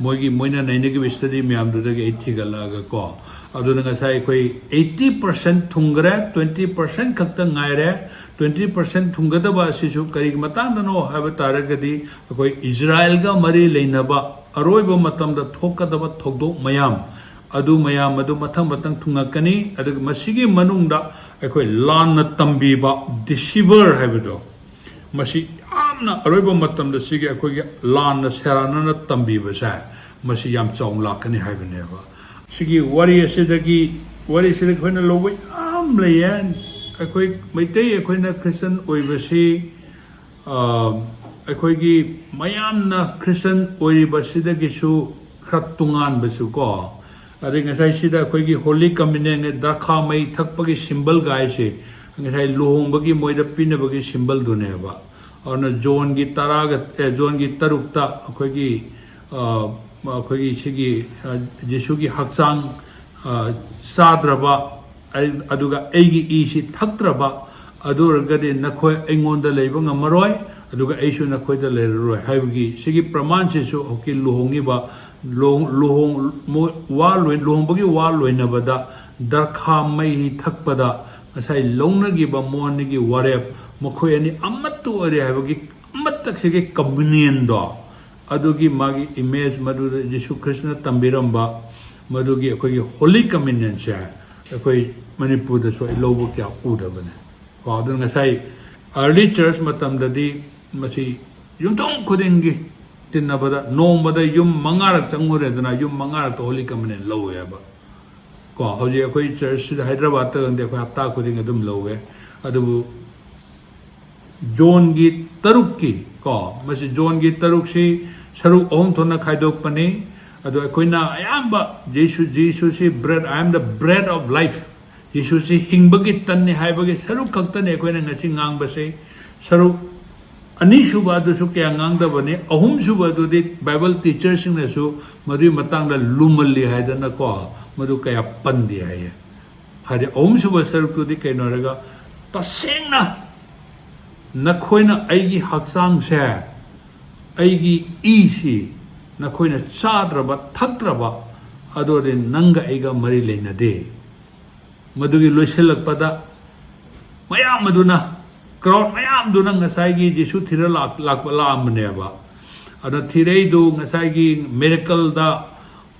ꯃꯣꯏꯒꯤ, ꯃꯣꯏꯅ ꯅꯩꯅꯈꯤꯕ ꯁ꯭ꯇꯗꯤ ꯃꯌꯥꯝꯗꯨꯗꯒꯤ ꯑꯩ ꯊꯤꯒꯠꯂꯛꯑꯒ ꯀꯣ꯫ ꯑꯗꯨꯅ ꯉꯁꯥꯏ ꯑꯩꯈꯣꯏ eighty percent ꯊꯨꯡꯈ꯭ꯔꯦ, twenty percent ꯈꯛꯇ ꯉꯥꯏꯔꯦ꯫ Twenty percent ꯊꯨꯡꯒꯗꯕ ꯑꯁꯤꯁꯨ ꯀꯔꯤꯒꯤ ꯃꯇꯥꯡꯗꯅꯣ ꯍꯥꯏꯕ ꯇꯥꯔꯒꯗꯤ, ꯑꯩꯈꯣꯏ ꯏꯖꯔꯥꯏꯜꯒ ꯃꯔꯤ ꯂꯩꯅꯕ ꯑꯔꯣꯏꯕ ꯃꯇꯝꯗ ꯊꯣꯛꯀꯗꯕ ꯊꯧꯗꯣꯛ ꯃꯌꯥꯝ, ꯑꯗꯨ ꯃꯌꯥꯝ ꯑꯗꯨ ꯃꯊꯪ ꯃꯊꯪ ꯊꯨꯡꯉꯛꯀꯅꯤ꯫ ꯑꯗꯨꯒ ꯃꯁꯤꯒꯤ ꯃꯅꯨꯡꯗ ꯑꯩꯈꯣꯏ ꯂꯥꯟꯅ ꯇꯝꯕꯤꯕ, ꯗꯤꯁꯤꯚꯔ ꯍꯥꯏꯕꯗꯣ, ꯃꯁꯤ ꯌꯥꯝꯅ ꯑꯔꯣꯏꯕ ꯃꯇꯝꯗ ꯁꯤꯒꯤ ꯑꯩꯈꯣꯏꯒꯤ ꯂꯥꯟꯅ ꯁꯦꯔꯥꯟꯅꯅ ꯇꯝꯕꯤꯕꯁꯦ, ꯃꯁꯤ ꯌꯥꯝ ꯆꯥꯎꯅ ꯂꯥꯛꯀꯅꯤ ꯍꯥꯏꯕꯅꯦꯕ꯫ ꯁꯤꯒꯤ ꯋꯥꯔꯤ ꯑꯁꯤꯗꯒꯤ, ꯋꯥꯔꯤ ꯑꯁꯤꯗꯒꯤ ꯑꯩꯈꯣꯏꯅ ꯂꯧꯕ ꯌꯥꯝ ꯂꯩꯌꯦ꯫ ꯑꯩꯈꯣꯏ ꯃꯩꯇꯩ, ꯑꯩꯈꯣꯏꯅ ꯈ꯭ꯔꯤꯁꯇꯟ ꯑꯣꯏꯕꯁꯤ, ꯑ, ꯑꯩꯈꯣꯏꯒꯤ ꯃꯌꯥꯝꯅ ꯈ꯭ꯔꯤꯁꯇꯟ ꯑꯣꯏꯔꯤꯕꯁꯤꯗꯒꯤꯁꯨ ꯈꯔ ꯇꯣꯉꯥꯟꯕꯁꯨ ꯀꯣ, ꯑꯗꯩ ꯉꯁꯥꯏ ꯁꯤꯗ ꯑꯩꯈꯣꯏꯒꯤ ꯍꯣꯂꯤ ꯀꯝꯃꯨꯅꯤꯌꯟ, ꯗ꯭ꯔꯈꯥ ꯃꯩ ꯊꯛꯄꯒꯤ ꯁꯤꯝꯕꯜ ꯒꯥꯏꯁꯦ ꯉꯁꯥꯏ ꯂꯨꯍꯣꯡꯕꯒꯤ ꯃꯣꯏꯗ ꯄꯤꯅꯕꯒꯤ ꯁꯤꯝꯕꯜꯗꯨꯅꯦꯕ꯫ ꯑꯗꯨꯅ ꯖꯣꯟꯒꯤ ꯇꯔꯥꯒ, ꯑꯦ, ꯖꯣꯟꯒꯤ ꯇꯔꯨꯛꯇ ꯑꯩꯈꯣꯏꯒꯤ, ꯑ, ꯑꯩꯈꯣꯏꯒꯤ ꯁꯤꯒꯤ, ꯑ, ꯖꯤꯁꯨꯒꯤ ꯍꯛꯆꯥꯡ, ꯑ, ꯆꯥꯗ꯭ꯔꯕ, ꯑꯩ, ꯑꯗꯨꯒ ꯑꯩꯒꯤ ꯏꯁꯤ ꯊꯛꯇ꯭ꯔꯕ, ꯑꯗꯨ ꯑꯣꯏꯔꯒꯗꯤ ꯅꯈꯣꯏ ꯑꯩꯉꯣꯟꯗ ꯂꯩꯕ ꯉꯝꯃꯔꯣꯏ, ꯑꯗꯨꯒ ꯑꯩꯁꯨ ꯅꯈꯣꯏꯗ ꯂꯩꯔꯔꯣꯏ ꯍꯥꯏꯕꯒꯤ ꯁꯤꯒꯤ ꯄ꯭ꯔꯃꯥꯟꯁꯤꯁꯨ ꯍꯧꯖꯤꯛꯀꯤ ꯂꯨꯍꯣꯡꯉꯤꯕ, ꯂꯨꯍꯣꯡ-, ꯂꯨꯍꯣꯡ-, ꯃꯣ-, ꯋꯥ ꯂꯣꯏ-, ꯂꯨꯍꯣꯡꯕꯒꯤ ꯋꯥ ꯂꯣꯏꯅꯕꯗ ꯗ꯭ꯔꯈꯥ ꯃꯩ ꯊꯛꯄꯗ ꯉꯁꯥꯏ ꯂꯧꯅꯈꯤꯕ ꯃꯣꯏ ꯑꯅꯤꯒꯤ ꯋꯥꯔꯦꯞ, ꯃꯈꯣꯏ ꯑꯅꯤ ꯑꯃꯠꯇ ꯑꯣꯏꯔꯦ ꯍꯥꯏꯕꯒꯤ ꯑꯃꯠꯇꯁꯤꯒꯤ ꯀꯝꯃꯨꯅꯤꯌꯟꯗꯣ, ꯑꯗꯨꯒꯤ ꯃꯥꯒꯤ ꯏꯃꯦꯖ, ꯃꯗꯨꯗ ꯖꯤꯁꯨ ꯈ꯭ꯔꯤꯁꯇꯅ ꯇꯝꯕꯤꯔꯝꯕ, ꯃꯗꯨꯒꯤ ꯑꯩꯈꯣꯏꯒꯤ ꯍꯣꯂꯤ ꯀꯝꯃꯨꯅꯤꯌꯟꯁꯦ ꯑꯩꯈꯣꯏ ꯃꯅꯤꯄꯨꯔꯗꯁꯨ ꯑꯩ ꯂꯧꯕ ꯀꯌꯥ ꯎꯗꯕꯅꯦ꯫ ꯀꯣ, ꯑꯗꯨꯅ ꯉꯁꯥꯏ ꯑꯥꯔꯂꯤ ꯆꯔꯆ ꯃꯇꯝꯗꯗꯤ ꯃꯁꯤ ꯌꯨꯝꯊꯣꯡ ꯈꯨꯗꯤꯡꯒꯤ ꯇꯤꯟꯅꯕꯗ ꯅꯣꯡꯃꯗ ꯌꯨꯝ ꯃꯉꯥꯔꯛ ꯆꯪꯉꯨꯔꯦꯗꯅ, ꯌꯨꯝ ꯃꯉꯥꯔꯛꯇ ꯍꯣꯂꯤ ꯀꯝꯃꯨꯅꯤꯌꯟ ꯂꯧꯋꯦꯕ꯫ ꯀꯣ, ꯍꯧꯖꯤꯛ ꯑꯩꯈꯣꯏ ꯆꯔꯆꯁꯤꯗ ꯍꯥꯏꯗ꯭ꯔꯕꯥꯗꯇ ꯈꯪꯗꯦ, ꯑꯩꯈꯣꯏ ꯍꯞꯇꯥ ꯈꯨꯗꯤꯡ ꯑꯗꯨꯝ ꯂꯧꯋꯦ꯫ ꯑꯗꯨꯕꯨ ꯖꯣꯟꯒꯤ ꯇꯔꯨꯛꯀꯤ, ꯀꯣ, ꯃꯁꯤ ꯖꯣꯟꯒꯤ ꯇꯔꯨꯛꯁꯤ ꯁꯔꯨꯛ ꯑꯍꯨꯝ ꯊꯣꯛꯅ ꯈꯥꯏꯗꯣꯛꯄꯅꯤ꯫ ꯑꯗꯣ ꯑꯩꯈꯣꯏꯅ ꯑꯌꯥꯝꯕ ꯖꯤꯁꯨ, ꯖꯤꯁꯨꯁꯤ bread, "I am the bread of life", ꯖꯤꯁꯨꯁꯤ ꯍꯤꯡꯕꯒꯤ ꯇꯟꯅꯤ ꯍꯥꯏꯕꯒꯤ ꯁꯔꯨꯛ ꯈꯛꯇꯅꯤ ꯑꯩꯈꯣꯏꯅ ꯉꯁꯤ ꯉꯥꯡꯕꯁꯦ꯫ ꯁꯔꯨꯛ ꯑꯅꯤꯁꯨꯕ ꯑꯗꯨꯁꯨ ꯀꯌꯥ ꯉꯥꯡꯗꯕꯅꯤ, ꯑꯍꯨꯝꯁꯨꯕ ꯑꯗꯨꯗꯤ ꯕꯥꯏꯕꯜ ꯇꯤꯆꯔꯁꯤꯡꯅꯁꯨ ꯃꯗꯨꯒꯤ ꯃꯇꯥꯡꯗ ꯂꯨꯃꯜꯂꯤ ꯍꯥꯏꯗꯅꯀꯣ, ꯃꯗꯨ ꯀꯌꯥ ꯄꯟꯗꯦ ꯍꯥꯏꯌꯦ꯫ ꯍꯥꯏꯗꯤ ꯑꯍꯨꯝꯁꯨꯕ ꯁꯔꯨꯛꯇꯨꯗꯤ ꯀꯩꯅꯣ ꯍꯥꯏꯔꯒ, ꯇꯁꯦꯡꯅ ꯅꯈꯣꯏꯅ ꯑꯩꯒꯤ ꯍꯛꯆꯥꯡꯁꯦ, ꯑꯩꯒꯤ ꯏꯁꯤ ꯅꯈꯣꯏꯅ ꯆꯥꯗ꯭ꯔꯕ, ꯊꯛꯇ꯭ꯔꯕ, ꯑꯗꯨꯗꯤ ꯅꯪꯒ ꯑꯩꯒ ꯃꯔꯤ ꯂꯩꯅꯗꯦ꯫ ꯃꯗꯨꯒꯤ ꯂꯣꯏꯁꯤꯜꯂꯛꯄꯗ ꯃꯌꯥꯝ ꯑꯗꯨꯅ, ꯀ꯭ꯔꯥꯎꯗ ꯃꯌꯥꯝꯗꯨꯅ ꯉꯁꯥꯏꯒꯤ ꯖꯤꯁꯨ ꯊꯤꯔ ꯂꯥꯛ-, ꯂꯥꯛꯄ, ꯂꯥꯛꯑꯝꯕꯅꯦꯕ꯫ ꯑꯗ ꯊꯤꯔꯛꯏꯗꯨ ꯉꯁꯥꯏꯒꯤ ꯃꯤꯔꯦꯀꯜꯗ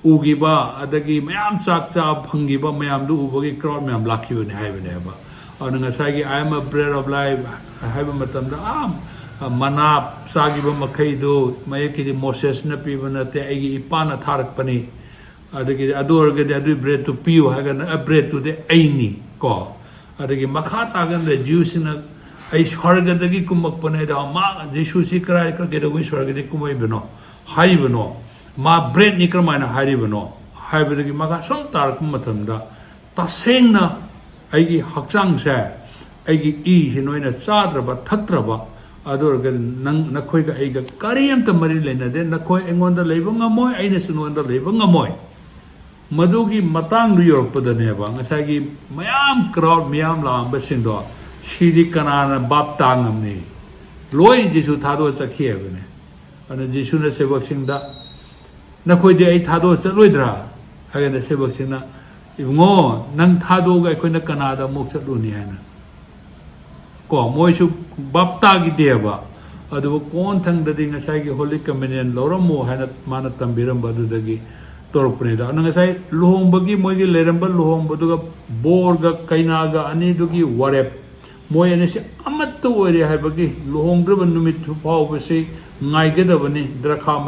ꯎꯈꯤꯕ, ꯑꯗꯒꯤ ꯃꯌꯥꯝ ꯆꯥꯛ ꯆꯥꯕ ꯐꯪꯈꯤꯕ ꯃꯌꯥꯝꯗꯨ ꯎꯕꯒꯤ ꯀ꯭ꯔꯥꯎꯗ ꯃꯌꯥꯝ ꯂꯥꯛꯈꯤꯕꯅꯤ ꯍꯥꯏꯕꯅꯦꯕ꯫ ꯑꯗꯨꯅ ꯉꯁꯥꯏꯒꯤ "I am a bread of life" ꯍꯥꯏꯕ ꯃꯇꯝꯗ, ꯑꯥ, ꯃꯅꯥ ꯆꯥꯈꯤꯕ ꯃꯈꯩꯗꯨ, ꯃꯌꯦꯛꯀꯤꯗꯤ ꯃꯣꯁꯦꯁꯅ ꯄꯤꯕ ꯅꯠꯇꯦ, "ꯑꯩꯒꯤ ꯏꯄꯥꯅ ꯊꯥꯔꯛꯄꯅꯤ"꯫ ꯑꯗꯒꯤꯗꯤ, "ꯑꯗꯨ ꯑꯣꯏꯔꯒꯗꯤ ꯑꯗꯨꯒꯤ ꯕ꯭ꯔꯦꯗꯇꯨ ꯄꯤꯌꯨ" ꯍꯥꯏꯔꯒꯅ, "ꯑ, ꯕ꯭ꯔꯦꯗꯇꯨꯗꯤ ꯑꯩꯅꯤ", ꯀꯣ꯫ ꯑꯗꯒꯤ ꯃꯈꯥ ꯇꯥꯒꯟꯗ ꯖꯤꯎꯁꯤꯡꯅ, "ꯑꯩ ꯁ꯭ꯋꯔꯒꯗꯒꯤ ꯀꯨꯝꯃꯛꯄꯅꯦ", ꯑꯗꯣ ꯃꯥ, ꯖꯤꯁꯨꯁꯤ ꯀꯔꯥꯏ, ꯀꯩꯗꯧꯕꯩ ꯁ꯭ꯋꯔꯒꯗꯒꯤ ꯀꯨꯝꯃꯛꯏꯕꯅꯣ, ꯍꯥꯏꯔꯤꯕꯅꯣ? ꯃꯥ ꯕ꯭ꯔꯦꯗꯅꯤ ꯀꯔꯝꯍꯥꯏꯅ ꯍꯥꯏꯔꯤꯕꯅꯣ ꯍꯥꯏꯕꯗꯒꯤ ꯃꯈꯥ ꯁꯨꯝ ꯇꯥꯔꯛꯄ ꯃꯇꯝꯗ, ꯇꯁꯦꯡꯅ ꯑꯩꯒꯤ ꯍꯛꯆꯥꯡꯁꯦ, ꯑꯩꯒꯤ ꯏꯁꯤ ꯅꯣꯏꯅ ꯆꯥꯗ꯭ꯔꯕ, ꯊꯛꯇ꯭ꯔꯕ, ꯑꯗꯨ ꯑꯣꯏꯔꯒꯗꯤ ꯅꯪ, ꯅꯈꯣꯏꯒ ꯑꯩꯒ ꯀꯔꯤꯝꯇ ꯃꯔꯤ ꯂꯩꯅꯗꯦ꯫ ꯅꯈꯣꯏ ꯑꯩꯉꯣꯟꯗ ꯂꯩꯕ ꯉꯝꯃꯣꯏ, ꯑꯩꯅꯁꯨ ꯅꯉꯣꯟꯗ ꯂꯩꯕ ꯉꯝꯃꯣꯏ꯫ ꯃꯗꯨꯒꯤ ꯃꯇꯥꯡꯗꯨ ꯌꯧꯔꯛꯄꯗꯅꯦꯕ, ꯉꯁꯥꯏꯒꯤ ꯃꯌꯥꯝ ꯀ꯭ꯔꯥꯎꯗ ꯃꯌꯥꯝ ꯂꯥꯛꯑꯝꯕꯁꯤꯡꯗꯣ, "ꯁꯤꯗꯤ ꯀꯅꯥꯅ ꯚꯥꯞ ꯇꯥ ꯉꯝꯅꯤ?" ꯂꯣꯏ ꯖꯤꯁꯨ ꯊꯥꯗꯣꯛꯑ ꯆꯠꯈꯤ ꯍꯥꯏꯕꯅꯦ꯫ ꯑꯗꯨꯅ ꯖꯤꯁꯨꯅ ꯁꯦꯕꯣꯛꯁꯤꯡꯗ, "ꯅꯈꯣꯏꯗꯤ ꯑꯩ ꯊꯥꯗꯣꯛꯑ ꯆꯠꯂꯣꯏꯗ꯭ꯔꯥ?" ꯍꯥꯏꯒꯅ ꯁꯦꯕꯣꯛꯁꯤꯡꯅ, "ꯏꯕꯨꯡꯉꯣ, ꯅꯪ ꯊꯥꯗꯣꯛꯑꯒ ꯑꯩꯈꯣꯏꯅ ꯀꯅꯥꯗ ꯑꯃꯨꯛ ꯆꯠꯂꯨꯅꯤ?" ꯍꯥꯏꯅ꯫ ꯀꯣ, ꯃꯣꯏꯁꯨ ꯚꯥꯞ ꯇꯥꯈꯤꯗꯦꯕ꯫ ꯑꯗꯨꯕꯨ ꯀꯣꯟꯊꯪꯗꯗꯤ ꯉꯁꯥꯏꯒꯤ "Holy Communion ꯂꯧꯔꯝꯃꯨ" ꯍꯥꯏꯅ ꯃꯥꯅ ꯇꯝꯕꯤꯔꯝꯕ ꯑꯗꯨꯗꯒꯤ ꯇꯧꯔꯛꯄꯅꯤꯗ꯫ ꯑꯗꯨꯅ ꯉꯁꯥꯏ ꯂꯨꯍꯣꯡꯕꯒꯤ, ꯃꯣꯏꯒꯤ ꯂꯩꯔꯝꯕ ꯂꯨꯍꯣꯡꯕꯗꯨꯒ ꯕꯣꯔꯒ ꯀꯩꯅꯥꯒ ꯑꯅꯤꯗꯨꯒꯤ ꯋꯥꯔꯦꯞ, ꯃꯣꯏ ꯑꯅꯤꯁꯤ ꯑꯃꯠꯇ ꯑꯣꯏꯔꯦ ꯍꯥꯏꯕꯒꯤ ꯂꯨꯍꯣꯡꯗ꯭ꯔꯤꯕ ꯅꯨꯃꯤꯠ ꯐꯥꯎꯕꯁꯤ ꯉꯥꯏꯒꯗꯕꯅꯤ꯫ ꯗ꯭ꯔꯈꯥ